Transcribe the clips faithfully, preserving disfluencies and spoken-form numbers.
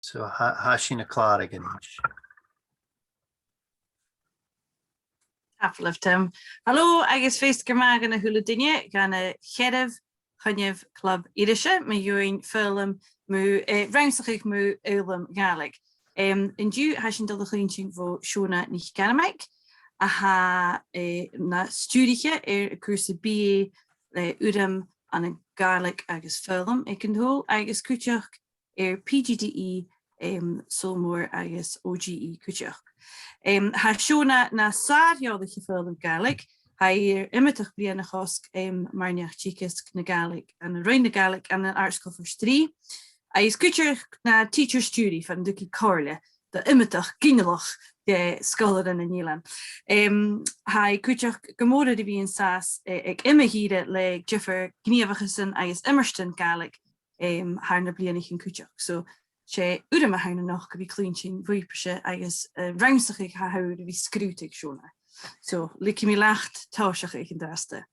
So tha, tha sinn a' clàradh a-nis. Tapadh leibh, Tim. Halò agus feasgar math dhan a h-uile duine, dhan a' cheathramh coinneamh Club Irise mu dheidhinn foghlam mu, eh, rannsachadh mu fhoghlam Gàidhlig. Em, an-diugh tha sinn a' dol a chluinntinn bho Shona NicCarmaig, a tha, eh, na stiùiriche air a' chùrsa B A, eh, Urram ann an Gàidhlig agus Foghlam aig an t-Sabhal, agus cuideachd air P G D E, em, Sabhal Mòr agus O G E cuideachd. Em, tha Shona na sàr-eòlaiche foghlam Gàidhlig, tha i air iomadach bliadhna a chosg, em, mar neach-teagaisg na Gàidhlig ann an Roinn na Gàidhlig ann an Àrd-sgoil Phort Rìgh. Agus cuideachd na tidsear stiùiridh far an tug i comhairle do iomadach ginealach de sgoilearan an eilein. Em, tha i cuideachd gu mòr air a bhith an sàs, eh, aig iomadh ìre le diofar gnìomhachasan agus iomairtean Gàidhlig, em, thar nam bliadhnaichean cuideachd. So, 's e urram a th' ann a-nochd a bhith a' cluinntinn bhuaipese agus, eh, rannsachadh a tha thu air a bhith a' sgrùdadh, Shona. So, leigidh mi leat tòiseachadh an-dràsta.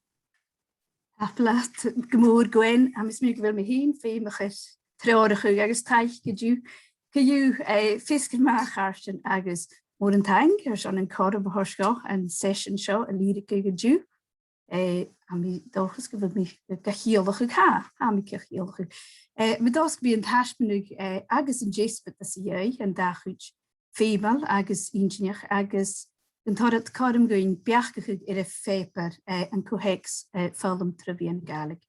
Tapadh leat gu mòr, Gwen, agus tha mi a' smaoineachadh gu bheil mi fhìn feumach air treòrachadh agus taic an-diugh. Co-dhiù, eh, feasgar math, a chàirdean, agus mòran taing airson an cothrom a thoirt dhomh an seisean seo a lìbhrigeadh an-diugh. Eh, tha mi an dòchas gu bheil mi ga chiallachadh, tha, tha mi ga chiallachadh. Eh, tha mi an dòchas gum bi an taisbeanadh, eh, agus an deasbad às a dhèidh, an dà chuid, feumail agus inntinneach agus gun toir iad cothrom dhuinn beachdachadh air a' phàipear, eh, an co-theacs, eh, foghlam tro mheadhan na Gàidhlig.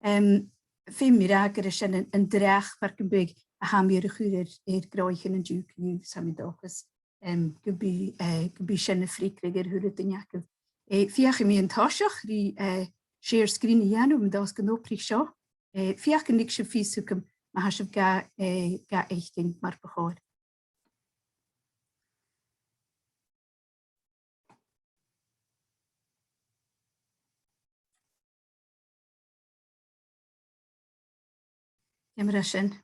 Em, feumaidh mi ràdh gur e sin an, an dreach mar gum biodh a tha mi air a chur air, air gnothaichean an-diugh co-dhiù, 's tha mi an dòchas, em, gum bi, eh, gum bi sin a' freagairt air a h-uile duine agaibh. Eh, feuchaidh mi an toiseach ri, eh, share screen a dhèanamh, tha mi an dòchas gun obraich seo. Eh, feuch an leig sibh fios thugam ma tha sibh ga, eh, ga fhaicinn mar bu chòir. Ciamar a tha sin?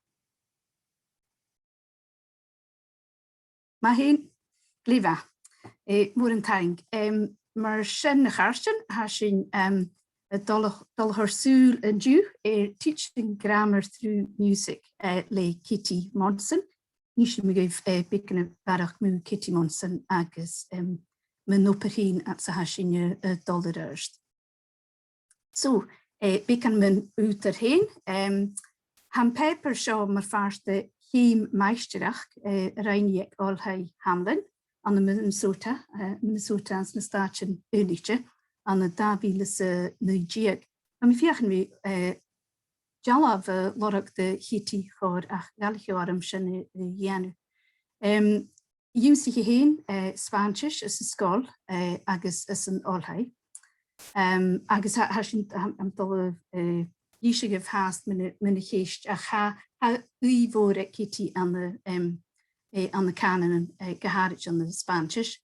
Math fhèin, glè mhath. Eh, mòran taing. Em, mar sin, a chàirdean, tha sinn, em, a' dol a, dol a thoirt sùil an-diugh air Teaching Grammar Through Music, eh, le Katie Monson. Innsidh mi dhuibh, eh, beagan a bharrachd mu Katie Monson agus, em, mun obair fhèin fhad 's a tha sinn a', a' dol air adhart. So, eh, beagan mun ùghdar fhèin. Em, tha am pàipear seo mar phàirt de cheum maighstireachd, eh, a rinn i aig Oilthigh Hamline ann am Minnesota, eh, Minnesota anns na Stàitean Aonaichte ann an dà mhìle 's a naoi deug. Tha mi a' feuchainn ri, eh, dealbh a lorg de Chatie a chur air ais, gabhail orm sin a, a dhèanamh. Em, dh'ionnsaich i fhèin, eh, Spàinntis anns an sgoil, eh, agus anns an oilthigh. Em, agus tha, tha sinn, tha, tha mi a' dol a, eh, innse dhuibh fhathast mun a', mun a' cheist, ach tha, tha ùidh mhòr aig Katie ann an, em, eh, ann an cànanan, eh, gu h-àraid ann an Spàinntis.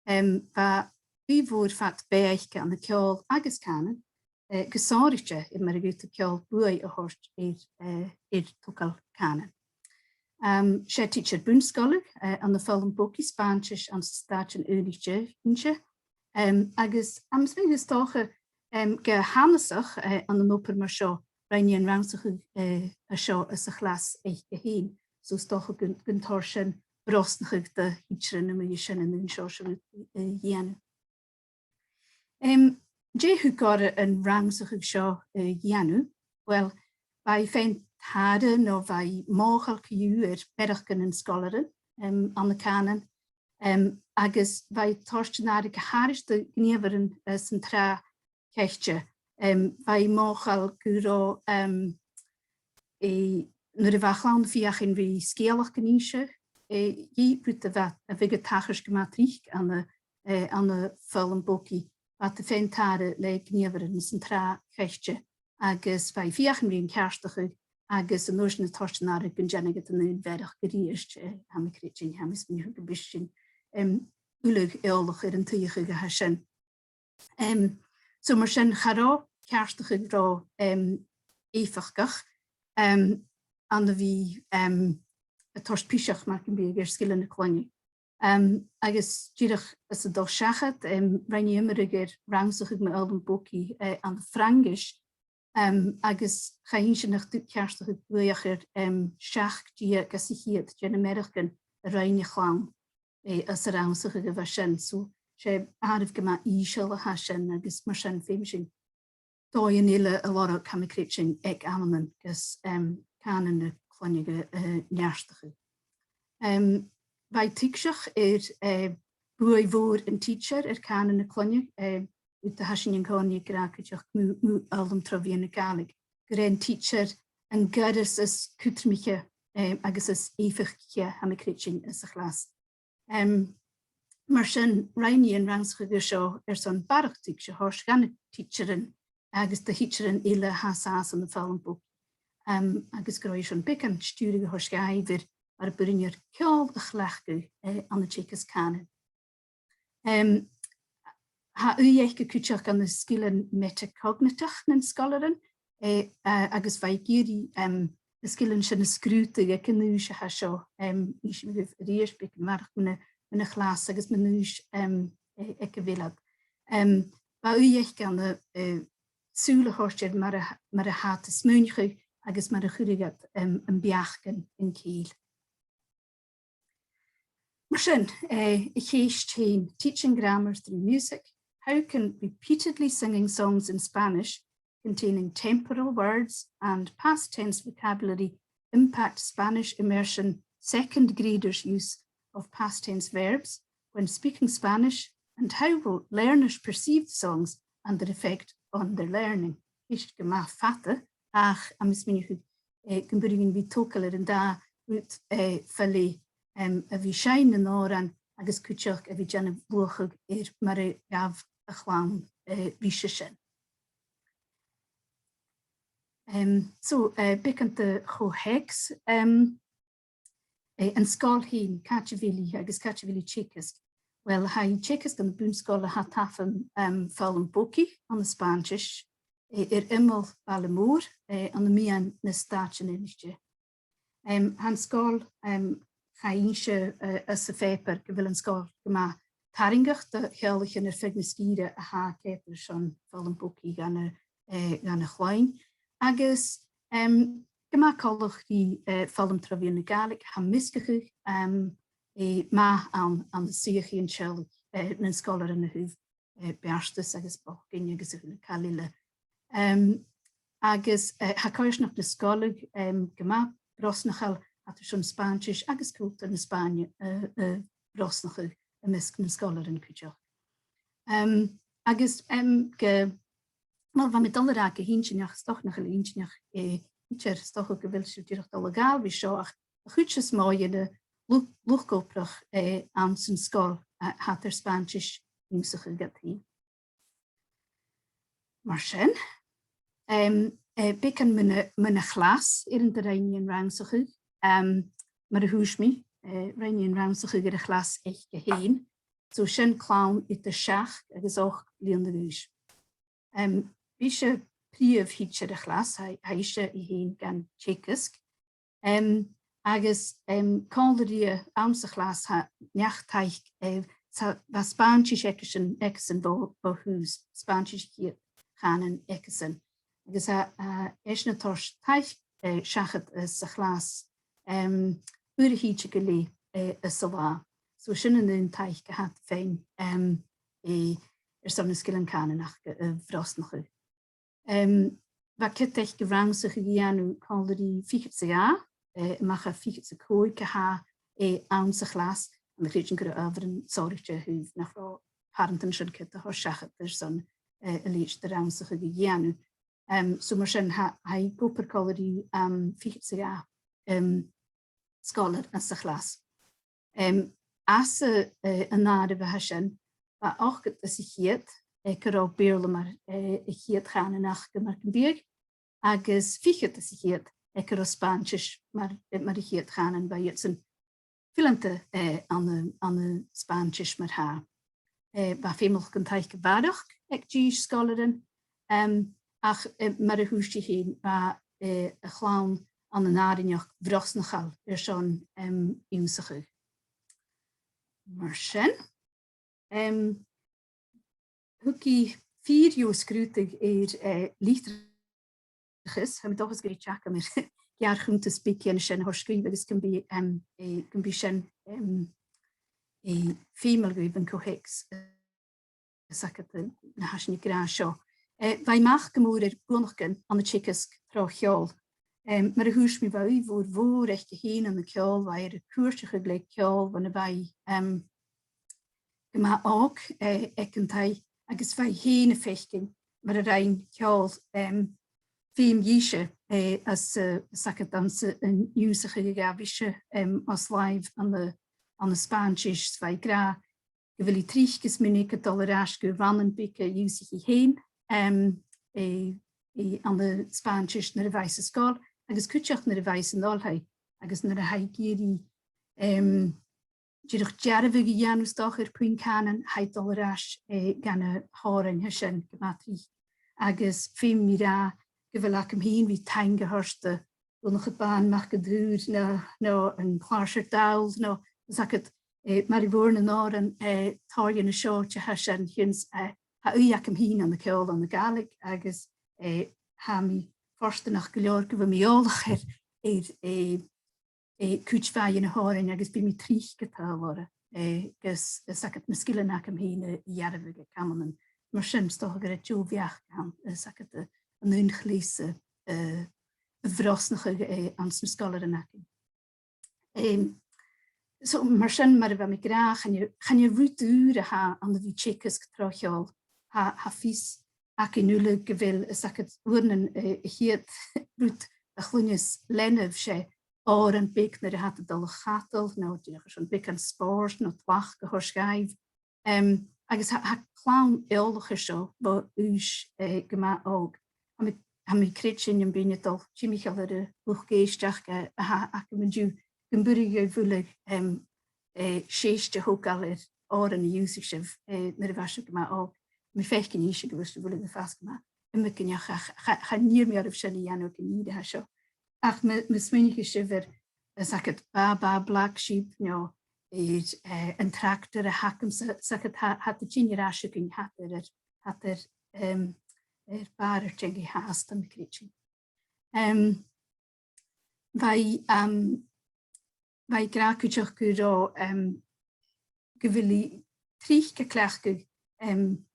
Em, bha ùidh mhòr fad beatha aice ann an ceòl agus cànan, eh, gu sònraichte, eh, mar a dh'fhaodadh ceòl buaidh a thoirt air, eh, air togail cànain. Em, 's e tidsear bun-sgoile, eh, ann am foghlam bogaidh Spàinntis anns na Stàitean Aonaichte, innte. Em, agus, em, 's mi, is dòcha, em, gu h-annasach, eh, ann an obair mar seo, rinn i an rannsachadh, eh, a seo anns a' chlas aice fhèin. So is dòcha gun, gun toir sin brosnachadh do thidsearan a-muigh an sin an aon seòrsa rud, eh, dhèanamh. Em, dè thug oirre an rannsachadh seo, eh, dhèanamh? Uill, bha i faighinn tàire no bha i mothachail co-dhiù air mearachdan nan sgoilearan, em, ann an cànan, em, agus bha i a' toirt an aire gu h-àraid do ghnìomhairean, eh, san tràth chaithte. Em, bha i mothachail gu robh, em, eh, nuair a bha a' chlann a' feuchainn ri sgeulachd innse, eh, dhi, rud a bha, a bhiodh a' tachairt gu math tric ann an, eh, ann am foghlam bogaidh, bha iad a' faighinn tàire le gnìomhairean san tràth chaithte, agus bha i a' feuchainn ri an ceartachadh, agus an uair sin a' toirt an aire gun dèanadh iad an aon mhearachd a-rithist, eh, tha mi a' creidsinn, tha mi a' smaoineachadh gum bi sinn, em, uile eòlach air an t-suidheachadh a tha sin. Em, so mar sin, cha robh ceartachadh ro, em, èifeachdach, em, ann a bhith, em, a' toirt piseach mar gum biodh air sgilean na cloinne. Em, agus dìreach anns an dol seachad, em, rinn i iomradh air rannsachadh mu fhoghlam bogaidh, eh, ann am Fraingis, Em, agus chaidh innse nach tug ceartachadh buaidh ach air, em, seachd deug às a' cheud de na mearachdan a rinn a' chlann, eh, anns an rannsachadh a bha sin. So, 's e àireamh gu math ìosal a tha sin agus mar sin feumaidh sinn dòighean eile a lorg, tha mi a' creidsinn, aig amannan gus, em, cànan na cloinne a, a neartachadh. Em, bha e tuigseach air, eh, buaidh mhòr an tidseir air cànan na cloinne, eh, rud a tha sinn an-còmhnaidh ag ràdh cuideachd mu, mu fhoghlam tro mheadhan na Gàidhlig, gur e an tidsear an goireas as cudromaiche, eh, agus as èifeachdaiche, tha mi a' creidsinn, anns a' chlas. Em, mar sin, rinn i an rannsachadh seo airson barrachd tuigse a thoirt dha na tidsearan agus do thidsearan eile a tha an sàs ann am foghlam bogaidh. Em, agus gun robh i airson beagan stiùiridh a thoirt dhaibh air mar a b' urrainn dhaibh ceòl a chleachdadh, eh, ann an teagasg cànain. Em, tha ùidh aige cuideachd ann an sgilean metacognitach nan sgoilearan, eh, eh, agus bha i ag iarraidh, em, na sgilean sin a sgrùdadh aig an aois a tha seo, em, innsidh mi dhuibh a-rithist beagan a bharrachd mun a', mun a' chlas agus mun aois, em, eh, aig a bheil iad. Em, bha ùidh aige ann an, eh, sùil a thoirt air mar a, mar a tha iad a' smaoineachadh agus mar a chuireadh iad, em, am beachdan an cèill. Mar sin, eh, a' cheist fhèin, teaching grammar through music, how can repeatedly singing songs in Spanish containing temporal words and past tense vocabulary impact Spanish immersion second graders' use of past tense verbs when speaking Spanish, and how will learners perceive the songs and their effect on their learning? Ceist gu math fada, ach tha mi a' smaoineachadh, eh, gum b' urrainn dhuinn a bhith togail air an dà rud, eh, far a bheil, em, a bhith a' seinn nan òran agus cuideachd a bhith a' dèanamh luachadh air mar a ghabh a' chlann, eh, ris sin. Em, so, eh, beagan de cho-theacs, em, eh, an sgoil fhèin, càit a bheil i agus càit a bheil i a' teagasg? Uill, tha i a' teagasg ann am bun-sgoil a tha a' tabhann, em, foghlam bogaidh ann an Spàinntis, eh, air iomall baile mòr, eh, ann am meadhan nan Stàitean Aonaichte. Em, tha an sgoil, em, chaidh innse, eh, anns a' phàipear gu bheil an sgoil gu math tarraingeach do theaghlaichean air feadh na sgìre a tha a' coimhead airson foghlam bogaidh dhan a', eh, dhan a' chloinn. Agus, em, gu math coltach ri, eh, foghlam tro mheadhan na Gàidhlig, tha measgachadh, em, eh, math ann, ann an suidheachaidhean teaghlaich, eh, nan sgoilearan a thaobh, eh, beartas agus bochdainn agus a h-uile càil eile. Em, agus, eh, tha coimhearsnachd na sgoile, em, gu math brosnachail, tha iad airson Spàinntis agus cultar na Spàinne, eh, eh, brosnachadh am measg nan sgoilearan cuideachd. Em, agus, em, gu, uill, bha mi a' dol a ràdh gu h-inntinneach, 's dòcha nach eil e inntinneach, eh, idir, 's dòcha gu bheil sibh dìreach a' dol a ghabhail ri seo, ach a' chuid as motha dhe na lu-, luchd-obrach, eh, anns an sgoil, eh, tha iad air Spàinntis ionnsachadh iad fhèin. Mar sin, em, eh, beagan mun a', mun a' chlas air an do rinn i an rannsachadh, em, mar a thuirt mi, eh, rinn i an rannsachadh air a' chlas aice fhèin. So sin clann eadar seachd agus ochd bliadhna a dh'aois. Em, b' ise prìomh thidsear a' chlas, tha, tha ise i fhèin gan teagasg. Em, agus, em, còmhla rithe anns a' chlas tha neach-taic, eh, 's a, bha Spàinntis aigesan, aigesan bho, bho thùs, Spàinntis a' chiad chànan aigesan. Agus tha, tha esan a' toirt taic, eh, seachad anns a' chlas, em, uair a thìde gu leth, eh, anns an latha. So sin an aon taic a th' aca fhèin, em, eh, airson na sgilean cànain aca a bhrosnachadh. Em, bha cead aice rannsachadh a dhèanamh còmhla ri fichead 's a dhà, eh, a-mach à fichead 's a còig a tha, eh, anns a' chlas, agus chreid mi gun robh adhbharan sònraichte a thaobh nach robh pàrantan sin cead a thoirt seachad airson, eh, a leithid de rannsachadh a dhèanamh. Em, so mar sin tha, tha i ag obair còmhla ri, em, fichead 's a dhà, em, sgoilear anns a' chlas. Em, anns a', eh, an àireamh a tha sin, bha ochdad às a' cheud aig an robh Beurla mar, eh, a' chiad chànan aca mar gum biodh, agus fichead às a' cheud aig an robh Spàinntis mar, eh, mar a' chiad chànan, bha iadsan fileanta, eh, ann an, ann an Spàinntis mar-thà. Eh, bha feumalachdan taic a bharrachd aig dithis sgoilearan, em, ach, eh, mar a thuirt i fhèin, bha, eh, a' chlann ann an àrainneachd bhrosnachail airson, em, ionnsachadh. Mar sin, em, thug i fìor dheagh sgrùdadh air, eh, litir dòchas, tha mi an dòchas gun tèid agam air geàrr-chunntas beag an sin a thoirt sgrìobhadh agus gum bi, em, eh, gum bi sin, em, eh, feumail dhuibh an co-theacs, eh, is aca na tha sinn ag ràdh seo. Eh, bha e a-mach gu mòr air buannachdan ann an teagasg tro cheòl. Em, mar a thuirt mi, bha ùidh mhòr, mhòr aice fhèin ann an ceòl, bha e air a cuairteachadh le ceòl bhon a bha e, em, gu math òg, eh, aig an taigh, agus bha i fhèin a' faicinn mar a rinn ceòl, em, feum dhìse, eh, às, eh, is aca anns an ionnsachadh a ghabh ise, em, os làimh ann an, ann an Spàinntis, is bha i ag ràdh gu bheil i tric is mionaid a' dol air ais gu rannan beaga a dh'ionnsaich i fhèin, em, eh, eh, ann an Spàinntis nuair a bha i san sgoil, agus cuideachd nuair a bha i san oilthigh, agus nuair a tha i ag iarraidh, em, dìreach dearbhadh a dhèanamh 's dòcha air puing cànain, tha i a' dol air ais, eh, gu na h-òrain sin gu math tric. Agus feumaidh mi ràdh gu bheil agam fhìn ri taing a thoirt do Dhonnchadh Bàn Mac an t-Saoir no, no an Clàrsair Dall, no, is aca, eh, mar a bhuair na h-òrain, eh, tòrr dhe na seòid a tha sin, chionn 's, eh, tha ùidh agam fhìn ann an ceòl anns a' Ghàidhlig, agus, eh, tha mi fortanach gu leòr gu bheil mi eòlach air, air, eh, eh, cuid mhath dhe na h-òrain agus bidh mi tric a' tadhal orra, eh, gus, is aca na sgilean agam fhìn a, a dhearbhadh aig amannan. Mar sin, 's dòcha gur e deagh bheachd a th' ann, is aca a, an aon chleas, eh, a bhrosnachadh, eh, anns na sgoilearan againn. Em, so, mar sin, mar a bha mi ag ràdh, chan e, chan e rud ùr a th' ann a bhith a' teagasg tro cheòl. Tha, tha fios againn uile gu bheil, is aca uaireannan, eh, a' chiad rud a chluinneas leanabh, 's e òran beag nuair a tha iad a' dol a chadal, no dìreach airson beagan spòrs, no tlachd a thoirt dhaibh. Em, agus tha, tha clann eòlach air seo bho aois, eh, gu math òg. Tha mi, tha mi a' creidsinn nam bithinn a' dol timcheall air an luchd-èisteachd, eh, a tha agam an-diugh, gum b' urrainn dhuibh uile, em, eh, sèist a thogail air òran a dh'ionnsaich sibh, eh, nuair a bha sibh gu math òg. Tha mi a' faicinn innse gu bheil sibh uile a' fàs gu math iomagaineach, ach cha, cha, chan iarr mi oirbh sin a dhèanamh aig an ìre seo. Ach ma, ma smaoinicheas sibh air, is aca Baa Baa Black Sheep, no air, eh, an tractar a th' agamsa, is aca tha, tha iad a' tighinn air ais thugainn, tha iad air, tha iad air, em, air bàrr air teangaidh fhathast, tha mi a' creidsinn. Em, bha i, em, bha i ag ràdh cuideachd gu robh, em, gu bheil i tric a' cleachdadh, em,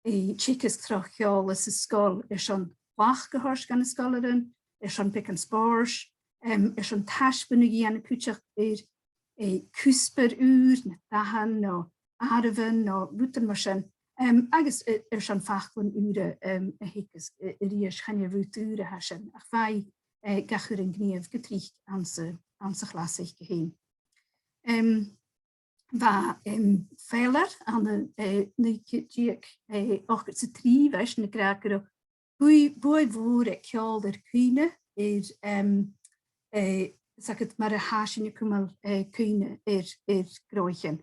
eh, teagasg tro cheòl anns an sgoil airson tlachd a thoirt dha na sgoilearan, airson beagan spòrs, em, airson taisbeanadh a dhèanamh cuideachd air, eh, cuspair ùr, na dathan, no àireamhan, no rudan mar sin, em, agus, eh, airson faclan ùra, em, a theagasg, eh, a-rithist, chan e rud ùr a tha sin, ach bha i, eh, ga chur an gnìomh gu tric anns a', anns a' chlas aice fhèin. Em, bha, em, Fowler ann an, eh, naoi ceud deug, eh, ochdad 's a trì, bha esan ag ràdh gun robh buaidh, buaidh mhòr aig ceòl air cuimhne, air, em, eh, is aca mar a tha sinn a' cumail, eh, cuimhne air, air gnothaichean.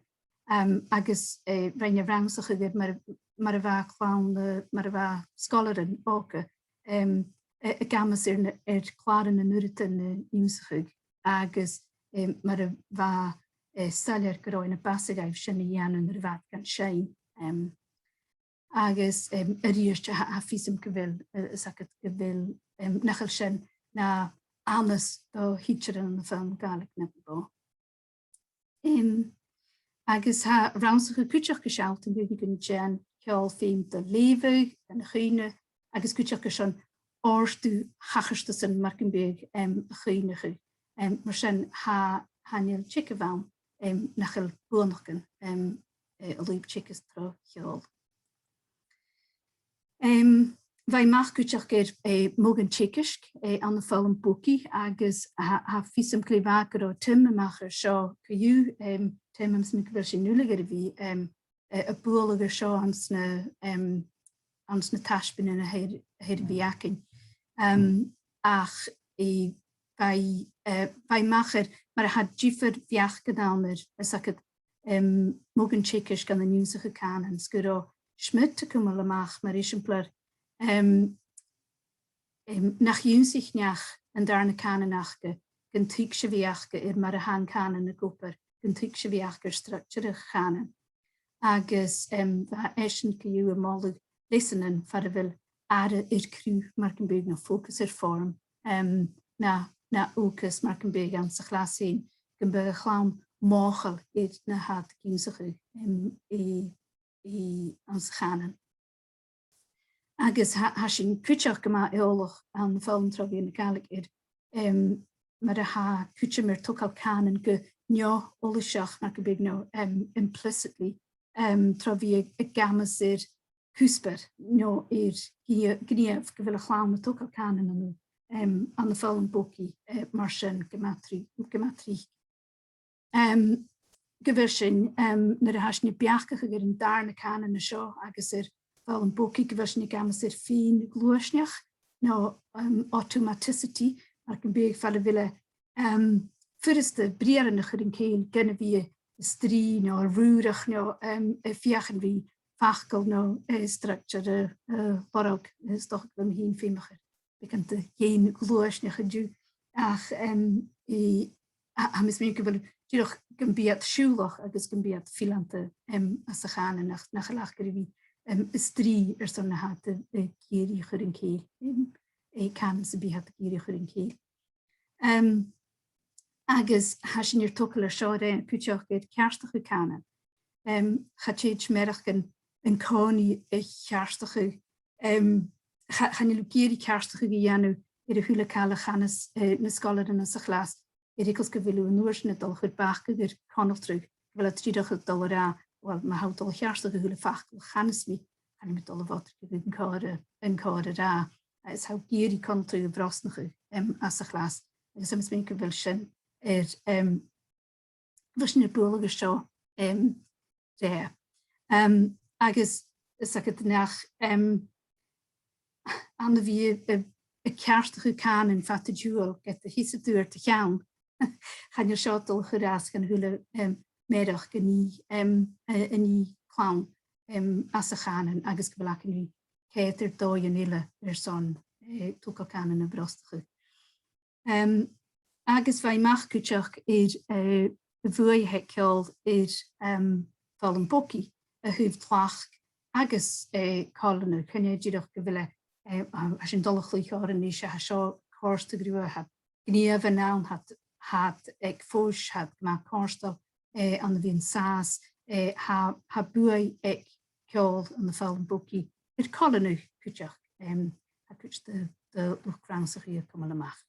Em, agus, eh, rinn e rannsachadh air mar, mar a bha clann, eh, mar a bha sgoilearan òga, em, eh, ag amas air na, air clàran nan uiread a ionnsachadh agus, em, mar a bha, eh, soilleir gun robh e na b' fhasa dhaibh sin a dhèanamh nuair a bha iad gan seinn. Em, agus, em, a-rithist, tha, tha fios agam gu bheil, eh, is aca gu bheil, em, nach eil sin na annas do thidsearan ann am foghlam Gàidhlig na bu mhotha. Em, agus tha rannsachadh cuideachd a' sealltainn dhuinne gun dèan ceòl feum do leughadh, dhan chuimhne, agus cuideachd airson òrdugh thachartasan mar gum biodh, em, a chuimhneachadh. Em, mar sin, tha, chan eil teagamh ann, em, nach eil buannachdan, em, eh, an lùib teagasg tro cheòl. Em, bha i a-mach cuideachd air, eh, modhan teagaisg, eh, ann am foghlam bogaidh agus tha, tha fios agam glè mhath gun robh Tim a-mach air seo co-dhiù, em, Tim, tha mi a' smaoineachadh gu bheil sinn uile air a bhith, em, eh, a' bualadh air seo anns na, em, anns na taisbeanaidhean a th' air, a th' air a bhith againn. Em, ach, eh, bha i, eh, bha i a-mach air, mar a tha diofar bheachdan ann air, is aca, em, modhan teagaisg ann an ionnsachadh cànain, 's gun robh Schmidt a' cumail a-mach, mar eisimpleir, em, em, nach ionnsaich neach an dàrna cànan aca, gun tuig 's a bhith aca air mar a tha an cànan ag obair, gun tuig 's a bhith aca air structar a' chànain. Agus, em, bha esan co-dhiù a' moladh leasanan far a bheil aire air cruth, mar gum biodh, no focus air form, em, na, na fhocus, mar gum biodh, anns a' chlas fhèin, gum biodh a' chlann mothachail air na tha iad ag ionnsachadh, em, e, e, anns a' chànan. Agus tha, tha sinn cuideachd gu math eòlach ann am foghlam tro mheadhan na Gàidhlig air, em, mar a tha cuideam air togail cànain gu neo-fhollaiseach, mar gum biodh, no, em, implicitly, em, tro bhith ag, ag amas air cuspair, no air gnì-, gnìomh gu bheil a' chlann a' togail cànain ann, em, ann am foghlam bogaidh, eh, mar sin gu math tri-, gu math tric. Em, gu bheil sinn, em, nuair a tha sinn a' beachdachadh air an dàrna cànan an seo agus air foghlam bogaidh, gu bheil sinn ag amas air fèin-ghluaisneachd, no, em, automaticity, mar gum biodh, far a bheil e, em, furasta briathran a chur an cèill gun a bhith a' strì no a' rùrach no, em, a' feuchainn ri facal no, eh, structure a, a lorg, eh, 's dòcha gu bheil mi fhìn feumach air beagan de dh'fhèin-ghluaisneachd an-diugh. Ach, em, e, a, tha mi a' smaoineachadh gu bheil, dìreach gum bi iad siùbhlach agus gum bi iad fileanta, em, anns a' chànan, nach, nach eil aca ri bhith, em, a' strì airson na tha iad, eh, ag iarraidh a chur an cèill, em, eh, cànan sam bith a tha iad ag iarraidh a chur an cèill. Em, agus tha sinn air togail air seo a-rithist cuideachd air ceartachadh cànain. Em, cha tèid mearachdan an-còmhnaidh a cheartachadh, em, cha, chan eil thu ag iarraidh ceartachadh a dhèanamh air a h-uile càil a chanas, eh, na sgoilearan anns a' chlas, air eagal 's gu bheil thu an uair sin a' dol a chur bacadh air conaltradh, gu bheil iad dìreach a' dol a ràdh, uill, ma tha thu a' dol a cheartachadh a h-uile facal a chanas mi, chan eil mi a' dol a bhodraigeadh an còrr a, an còrr a ràdh. Is tha thu ag iarraidh conaltradh a bhrosnachadh, em, anns a' chlas. Agus tha mi a' smaoineachadh gu bheil sin air, em, bheil sinn air bualadh air seo, em, rèidh. Em, agus is agad nach, em, ann a bhith a', a', a' ceartachadh cànain fad an t-siubhail, ged a sheasas tu air do cheann, chan eil seo a' dol a chur às dhan a h-uile, em, mearachd a nì, em, a, a nì clann, em, anns a' chànan agus gu bheil againn ri coimhead air dòighean eile airson, eh, togail cànain a bhrosnachadh. Em, agus bha e a-mach cuideachd air, eh, a' bhuaidh a th' aig ceòl air, em, foghlam bogaidh a thaobh tlachd agus, eh, coileanadh, chionn dìreach gu bheil e, eh, a, tha sinn a' dol a chluich òran a-nis, tha seo a' còrdadh riutha, tha gnìomhan ann, tha iad, tha iad aig fois, tha iad gu math cofhurtail, eh, ann a bhith an sàs, eh, tha, tha buaidh aig ceòl ann am foghlam bogaidh air coileanadh cuideachd, em, tha cuid de, de luchd-rannsachaidh a' cumail a-mach.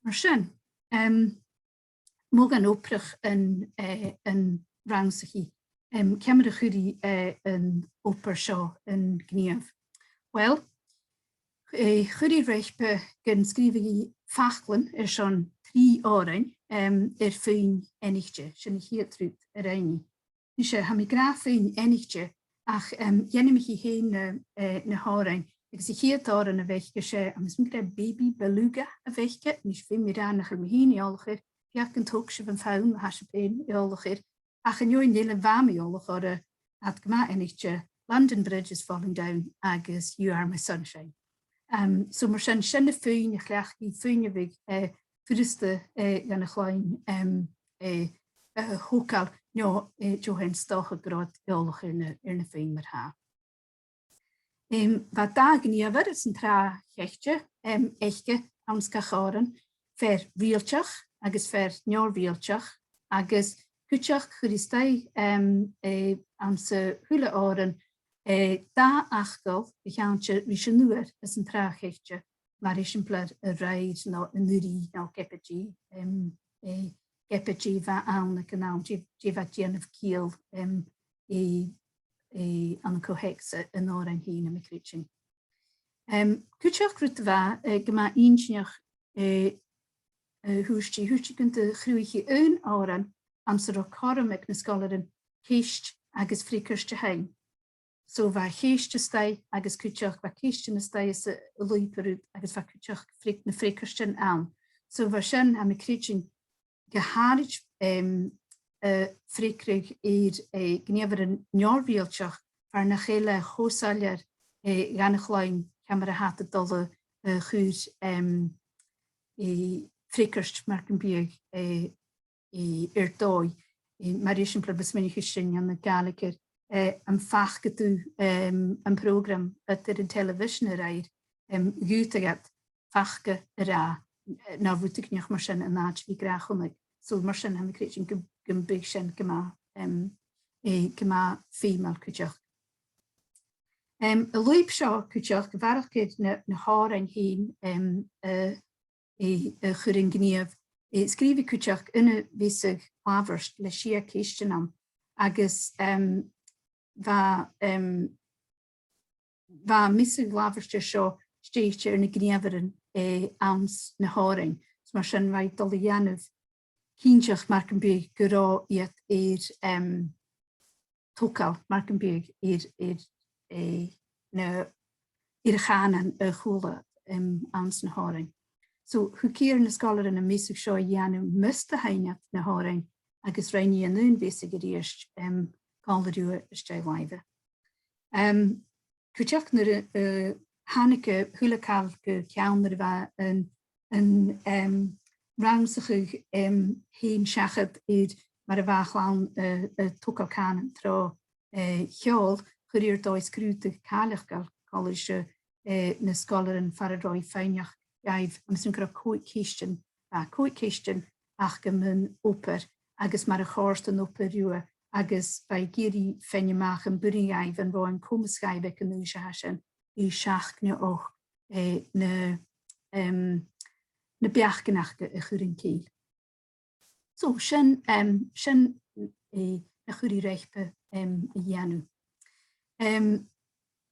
Mar sin, em, modhan obrach an, eh, an rannsachaidh, em, ciamar a chuir i, eh, an obair seo an gnìomh? Uill, eh, chuir i roimhpe gun sgrìobhadh i faclan airson trì òrain, em, air fuinn aithnichte, sin a' chiad rud a rinn i. Nise, tha mi ag ràdh fuinn aithnichte, ach, em, dh'ainmich i fhèin na, eh, na h-òrain, agus a' chiad òran a bh' aice, 's e, tha mi a' smaoineachadh gur e Baby Beluga a bh' aice, nise, feumaidh mi ràdh nach eil mi fhìn eòlach air, feuch an tog sibh am fonn ma tha sibh fhèin eòlach air, ach an fheadhainn eile a bha mi eòlach orra, tha iad gu math aithnichte, London Bridge is Falling Down agus You Are My Sunshine. Em, so mar sin, sin na fuinn a chleachd i, fuinn a bhiodh, eh, furasta, eh, dhan a' chloinn, em, eh, eh, a thogail, no, eh, deagh sheans 's dòcha gun robh iad eòlach air na, air na fuinn mar-thà. Em, bha dà ghnìomhair san tràth chaithte, em, aice anns gach òran, fear riaghailteach agus fear neo-riaghailteach, agus cuideachd chuir i a-staigh, em, eh, anns a h-uile òran, eh, dà fhacal a cheangailte ris an uair anns an tràth chaithte, mar eisimpleir a-raoir no an-uiridh no ge b' e dè, em, eh, ge b' e dè bha ann aig an àm, dè, dè bha dèanamh ciall, em, eh, eh, ann an co-theacsa an òrain fhèin, tha mi a' creidsinn. Em, cuideachd rud a bha, eh, gu math inntinneach, eh, eh, thuirt i, thuirt i gun do chruthaich i aon òran anns an robh cothrom aig na sgoilearan ceist agus freagairt a sheinn. So bha ceist a-staigh agus cuideachd bha ceistean a-staigh anns a' lùib an rud agus bha cuideachd freag-, na freagairtean ann. So bha sin, tha mi a' creidsinn, gu h-àraid, em, eh, freagraidh air, eh, gnìomhairean neo-riaghailteach far nach eil e cho soilleir, eh, dhan a' chloinn ciamar a tha iad a' dol a, eh, chur, em, eh, freagairt mar gum biodh, eh, eh, air dòigh. Eh, mar eisimpleir, bha mi a' smaoineachadh sin ann an Gàidhlig air, eh, am faca tu, em, am prògram eadar an telebhisean a-raoir, em, dh'fhaodadh iad faca a ràdh, eh, na bhuidheann mar sin an àite a bhith ag ràdh chunnaic. So mar sin, tha mi a' creidsinn gum, gum biodh sin gu math, em, eh, gu math feumail cuideachd. Em, an lùib seo cuideachd, a bharrachd air na, na h-òrain fhèin, em, eh, eh, a chur an gnìomh, eh, sgrìobh i cuideachd aon mheasadh labhairt le sia ceistean ann, agus, em, bha, em, bha am measadh labhairt seo stèidhichte air na gnìomhairean, eh, anns na h-òrain. So mar sin bha i a' dol a dhèanamh cinnteach mar gum biodh gun robh iad air, em, togail mar gum biodh air, air, eh, na, air a' chànan a chuala, em, anns na h-òrain. So thug i air na sgoilearan am measadh seo a dhèanamh mus do sheinn iad na h-òrain agus rinn i an aon mheasadh a-rithist, em, còmhla riutha às dèidh làimhe. Em, cuideachd nuair a, eh, thàinig a h-uile càil gu ceann nuair a bha an, an, em, rannsachadh, em, fhèin seachad air mar a bha a' chlann, eh, a' togail cànan tro, eh, cheòl, chuir i air dòigh sgrùdadh càileachdail còmhla ris, eh, na sgoilearan far an robh i a' faighneachd dhaibh, agus an cuireadh còig ceistean, bha còig ceistean aca mun obair agus mar a chòrd an obair riutha, agus bha i ag iarraidh faighinn a-mach am b' urrainn dhaibh, an robh an comas dhaibh aig an aois a tha sin, aois seachd no ochd, eh, na, em, na beachdan aca a chur an cèill. So sin, em, sin, eh, na chuir i roimhpe, em, a dhèanamh. Em,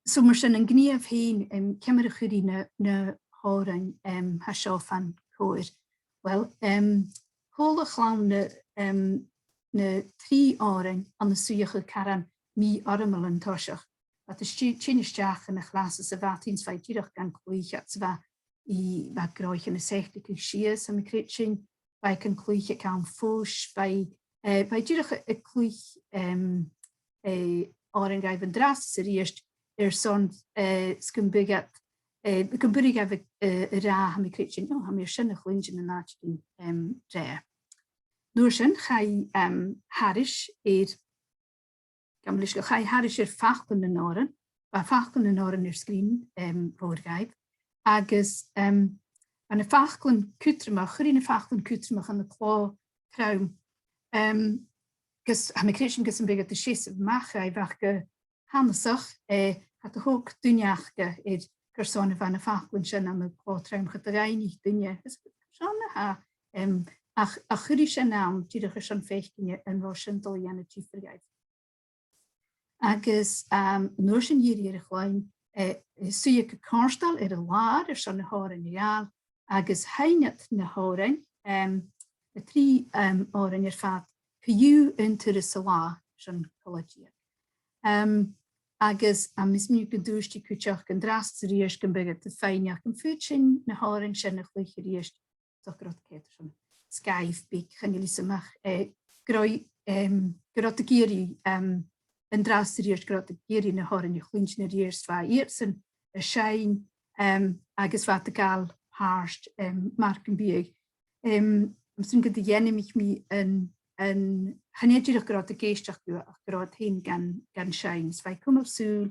so mar sin an gnìomh fhèin, em, ciamar a chuir i na, na h-òrain, em, tha seo fon comhair. Uill, em, chuala a' chlann na, em, na trì òrain ann an suidheachadh caran mì-fhoirmeil an toiseach. Bha iad a' ti-, tighinn a-steach dhan a' chlas sa mhadainn, 's bha i dìreach gan cluich, 's bha i, bha gnothaichean a' seachdadh sìos, tha mi a' creidsinn, bha i gan cluich aig àm fois, bha i, eh, bha i dìreach a', a' cluich, em, eh, òrain dhaibh an-dràsta 's a-rithist airson, eh, 's gum biodh iad, eh, gum b' urrainn dhaibh, eh, a ràdh, tha mi a' creidsinn, o, tha mi air sin a chluinntinn an àiteigin, em, roimhe. An uair sin, chaidh, em, thairis air gabh mo leisgeul, chaidh thairis air faclan nan òran, bha faclan nan òran air sgrìn, em, mhòr dhaibh, agus, em, bha na faclan cudromach, chuir i na faclan cudromach ann an clò trom, em, gus, tha mi a' creidsinn gus am biodh iad a' seasamh a-mach dhaibh ach gu h-annasach, eh, cha do thog duine aca air carson a bha na faclan sin ann an clò trom, cha do dh'fhaighnich duine, is carson a tha, em, ach, ach chuir i sin ann, dìreach airson faicinn an robh sin a' dol a dhèanamh diofar dhaibh. Agus, um, an uair sin dh'iarr i air a' chloinn, eh, suidhe gu comhartail air an làr airson na h-òrain a ghabhail, agus sheinn iad na h-òrain, em, na trì, em, òrain air fad, co-dhiù aon turas san latha airson cola-deug. Em, agus, um, is mi gun do dh'innis i cuideachd an-dràsta 's a-rithist gum biodh iad a' faighneachd am faod sinn na h-òrain sin a chluich a-rithist, so gu robh iad ceart airson sgath beag, chan eil fhios agam ach, eh, gu robh, em, gu robh iad ag iarraidh, em, an-dràsta 's a-rithist gu robh iad ag iarraidh na h-òrain a chluinntinn a-rithist, bha iadsan a' seinn, em, agus bha iad a' gabhail pàirt, em, mar gum biodh. Em, 's ann gun do dh'ainmich mi an, an, chan e dìreach gu robh iad ag èisteachd riutha, ach gu robh iad fhèin gan, gan seinn. 'S bha i a' cumail sùil,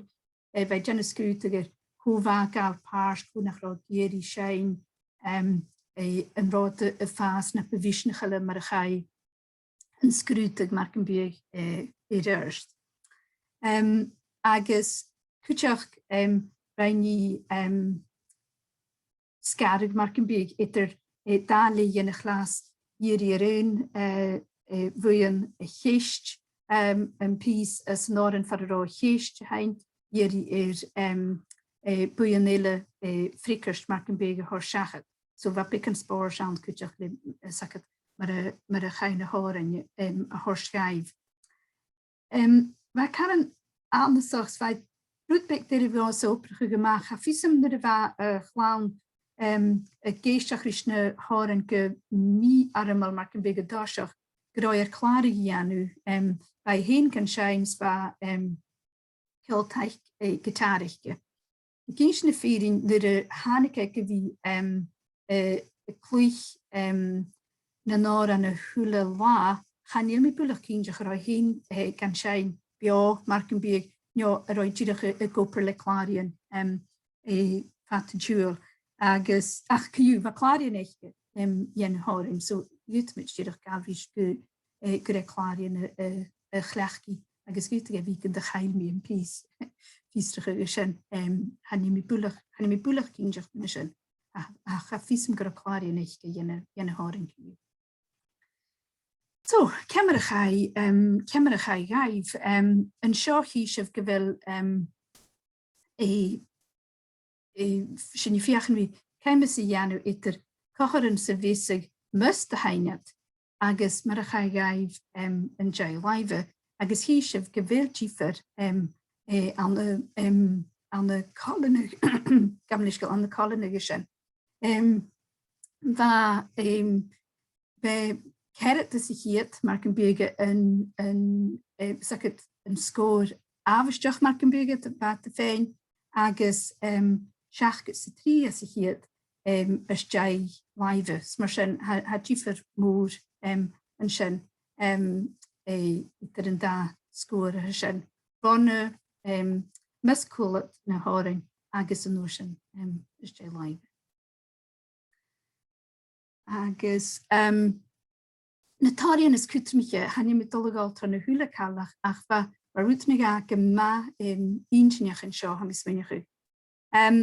eh, bha i a' dèanamh sgrùdadh air cò bha a' gabhail pàirt, cò nach robh ag iarraidh seinn, em, eh, an robh iad a' fàs na bu mhisneachaile mar a chaidh an sgrùdadh mar gum biodh, eh, air adhart. Em, agus cuideachd, em, rinn i, em, sgaradh mar gum biodh eadar, eh, dà leth dhen a' chlas, dh'iarr i air aon, eh, eh, bhuidheann a' cheist, em, am pìos, eh, san òran far an robh a' cheist a sheinn, dh'iarr i air, em, eh, buidheann eile, eh, freagairt mar gum biodh a thoirt seachad. So bha beagan spòrs ann cuideachd le, eh, seachad mar a, mar a chaidh na h-òrain, em, a thoirt dhaibh. Em, bha caran annasach, 's bha rud beag doirbh dhomhsa obrachadh a-mach. Tha fios agam nuair a bha a' chlann, em, ag èisteachd ris na h-òrain gu mì-fhoirmeil mar gum biodh an toiseach, gun robh i air clàradh a dhèanamh, em, bha i fhèin gan seinn 's bha, em, ceòl-taic, eh, giotàr aice. Ag innse na fìrinn, nuair a thàinig e gu bhith, em, eh, a' cluich, em, nan òran a h-uile latha, chan eil mi buileach cinnteach an robh i fhèin, eh, gan seinn beò, mar gum biodh, no a' dol dìreach a, a dh'obair le clàraidhean, em, eh, fad an t-siubhail. Agus, ach co-dhiù, bha clàraidhean aice, em, dha na h-òrain, so dh'fhaodamaid dìreach gabhail ris gu, eh, gur e clàraidhean a, a, a chleachd i, agus dh'fhaodadh e bhith gun do chaill mi am pìos fiosrachaidh sin, em, chan eil mi buileach, chan eil mi buileach cinnteach mun a sin, ach, ach tha fios agam gun robh clàraidhean aice dha na, dha na h-òrain co-dhiù. So, ciamar a chaidh, em, ciamar a chaidh dhaibh, em, an seo chì sibh gu bheil, em, eh, eh, sinn a' feuchainn ri coimeas a dhèanamh eadar comharran sa mheasadh mus do sheinn iad agus mar a chaidh dhaibh, em, an dèidh làimhe, agus chì sibh gu bheil diofar, em, eh, ann an, em, ann an coileanadh, gabh mo leisgeul, ann an coileanadh sin. Em, bha, em, bha ceathrad sa cheud, mar gum biodh, an, an, eh, 's agad an sgòr àbhaisteach, mar gum biodh, a bha iad a' faighinn, agus, em, seasgad 's a trì sa cheud, em, às dèidh làimhe. 'S mar sin, tha, tha diofar mòr, em, an sin, em, eh, eadar an dà sgòr a tha sin. Bhon a, em, mus cuala iad na h-òrain agus an uair sin, em, às dèidh làimhe. Agus, em, na toraidhean as cudromaiche, chan eil mi a' dol a dhol tron a h-uile càil ach, ach bha, bha rud no dhà gu math, em, inntinneach an seo, tha mi a' smaoineachadh. Em,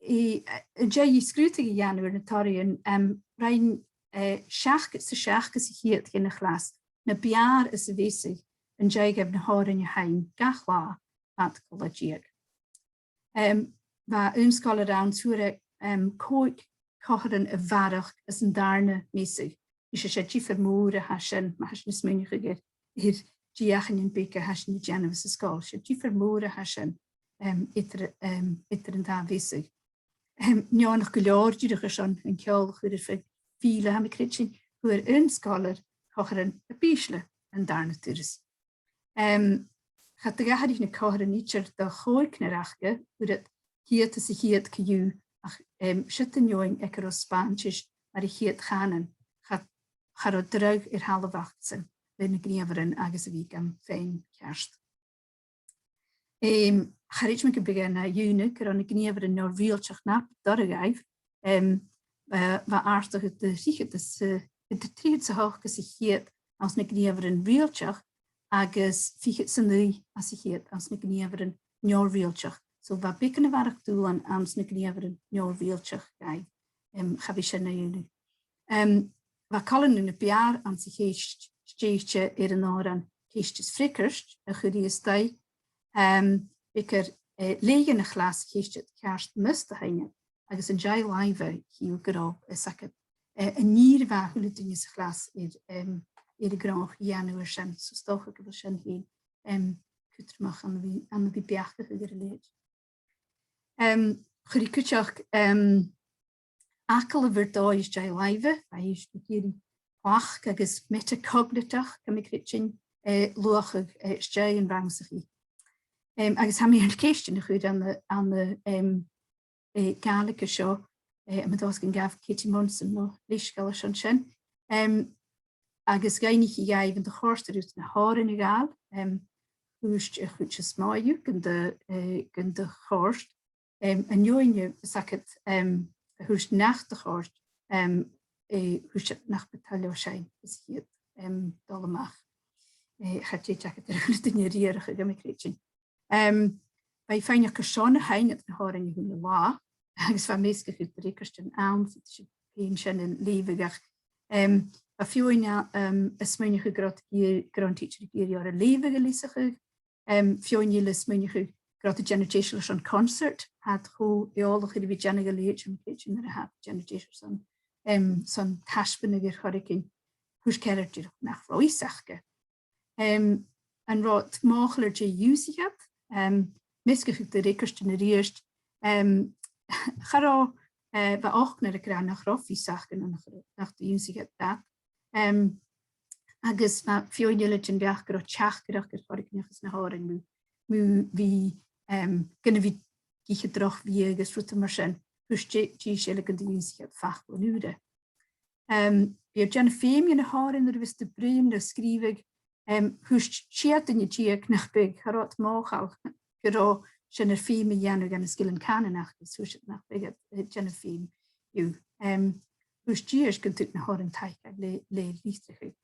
i, eh, an dèidh sgrùdadh a dhèanamh air na toraidhean, em, rinn, eh, seasgad 's a seachd sa cheud dhen a' chlas na b' fheàrr sa mheasadh an dèidh dhaibh na h-òrain a sheinn gach latha fad cola-deug. Em, bha aon sgoilear ann, fhuair e, em, còig comharran a bharrachd anns an dàrna measadh. Is e, 's e diofar mòr a tha sin, ma tha sinn a' smaoineachadh air, air deuchainnean beaga a tha sinn a' dèanamh san sgoil. 'S e diofar mòr a tha sin, em, eadar, em, eadar an dà mheasadh. Em, neònach gu leòr dìreach airson an ceòl a chur air feadh fìdhle, tha mi a' creidsinn, fhuair aon sgoilear comharran a b' ìsle an dàrna turas. Em, cha do dh'atharraich na comharran idir do chòignear aca, fhuair iad ceud às a' cheud co-dhiù, ach, em, siud an fheadhainn aig an robh Spàinntis mar a' chiad chànan, cha, cha robh dragh air thalamh acasan le na gnìomhairean agus a bhith gam faighinn ceart. Em, cha chreid mi gum biodh e na iongnadh gun robh na gnìomhairean neo-riaghailteach na bu dorra dhaibh, em, eh, bha àrdachadh de thrithead is, eh, de thrithead 's a h-ochd às a' cheud anns na gnìomhairean riaghailteach agus fichead 's a naoi às a' cheud anns na gnìomhairean neo-riaghailteach. So bha beagan a bharrachd dùbhlain anns na gnìomhairean neo-riaghailteach dhaibh, em, cha bhi sin na iongnadh. Em, bha coileanadh na b' fheàrr anns a' cheist stèidhichte air an òran Ceist is Freagairt a chuir i a-staigh. Em, b' fheudar, eh, leth-uair dhen a' chlas a' cheist ceart mus do sheinn iad, agus an dèidh làimhe chì thu gun robh, eh, 's agad, eh, an ìre mhath a h-uile duine sa chlas air, em, air a' ghnothach a dhèanamh air sin. So 's dòcha gu bheil sin fhèin, em, cudromach ann a bhith, ann a bhith beachdachadh air a leithid. Em, chuir i cuideachd, em, agallamh air dòigh às dèidh làimhe, bha i ag iarraidh cleachdadh agus metacognitiach, tha mi a' creidsinn, eh, luachadh, eh, às dèidh an rannsachaidh. Em, agus tha mi air ceistean a chur ann an, ann an, em, eh, Gàidhlig an seo, eh, tha mi an dòchas gun gabh Katie Monson mo leisgeul airson sin. Em, agus dh'fhaighnich i dhaibh an do chòrd e riutha na h-òrain a ghabhail, em, thuirt a' chuid as motha dhiubh gun do, eh, gun do chòrd, em, an fheadhainn, 's agad, em, a thuirt nach do chòrd, em, eh, thuirt iad nach bu toil leotha seinn às a' chiad, em, dol a-mach. Eh, cha tèid agad air a h-uile duine a riarachadh, tha mi a' creidsinn. Em, bha i a' faighneachd carson a sheinn iad na h-òrain a h-uile latha, agus bha measgachadh de fhreagairtean ann, faodaidh sibh fhèin sin a leughadh, ach, em, bha feadhainn, em, a' smaoineachadh gun robh, gun robh an tidsear ag iarraidh orra leughadh a leasachadh, em, feadhainn eile a' smaoineachadh gun robh iad a' dèanamh deiseil airson concert, tha iad cho eòlach air a bhith a' dèanamh a leithid, tha mi a' creidsinn, nuair a tha iad a' dèanamh deiseil airson, em, son taisbeanadh air choreigin, thuirt ceathrar dìreach nach robh fhios aca. Em, an robh iad mothachail air dè dh'ionnsaich iad? Em, measgachadh de fhreagairtean a-rithist. Em, cha robh, eh, bha ochdnar ag ràdh nach robh fios aca no nach, nach do dh'ionnsaich iad dad. Em, agus bha feadhainn eile den bheachd gun robh teachdaireachd air choreigin anns na h-òrain mu, mu bhith, em, gun a bhith ag ithe droch bhiadh agus rudan mar sin. Thuirt dithis eile gun do dh'ionnsaich iad faclan ùra. Em, bidh iad a' dèanamh feum dha na h-òrain nuair a bhios iad a' bruidhinn no a' sgrìobhadh, Em, thuirt sia duine deug nach biodh, cha robh iad mothachail gun robh sin air feum a dhèanamh dha na sgilean cànain aca, is thuirt iad nach biodh iad, eh, a' dèanamh feum dhiubh. Em, thuirt dithis gun tug na h-òrain taic le, le litreachadh.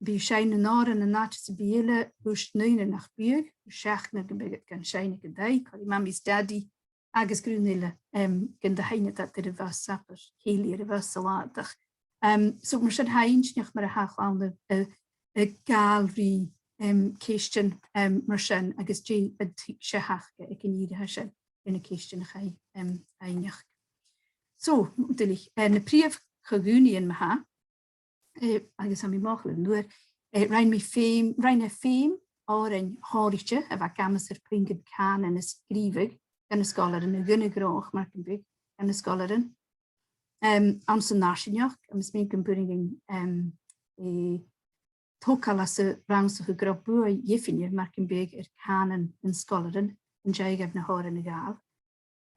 Bidh seinn nan òran an àite sam bith eile, thuirt naoinear nach biodh, thuirt seachdnar gum biodh iad gan seinn aig an taigh, còmhla ri Mamaidh is Dadaidh, agus grunn eile, em, gun do sheinn iad air a' bhus, abair cèilidh air a' bhus sa là ud. Em, so mar sin tha e inntinneach mar a tha a' chlann a', a', a' gabhail ri, em, ceistean, em, mar sin agus dè an tuigse a th' aca aig an ìre sin air na ceistean a chaidh, em, fhaighneachd. So, duilich, eh, na prìomh cho-dhùnaidhean ma-thà, eh, agus tha mi mothachail air an uair, eh, rinn mi feum, rinn e feum òrain shònraichte a bha ag amas air puingean cànain a sgrìobhadh dha na sgoilearan, a dh'aona-ghnothach mar gum biodh, dha na sgoilearan. Em, anns an fharsaingeachd, agus tha mi a' smaoineachadh gum b' urrainn dhuinn, em, eh, togail às an rannsachadh gun robh buaidh dheimhinne mar gum biodh air cànan nan sgoilearan an dèidh dhaibh na h-òrain a ghabhail.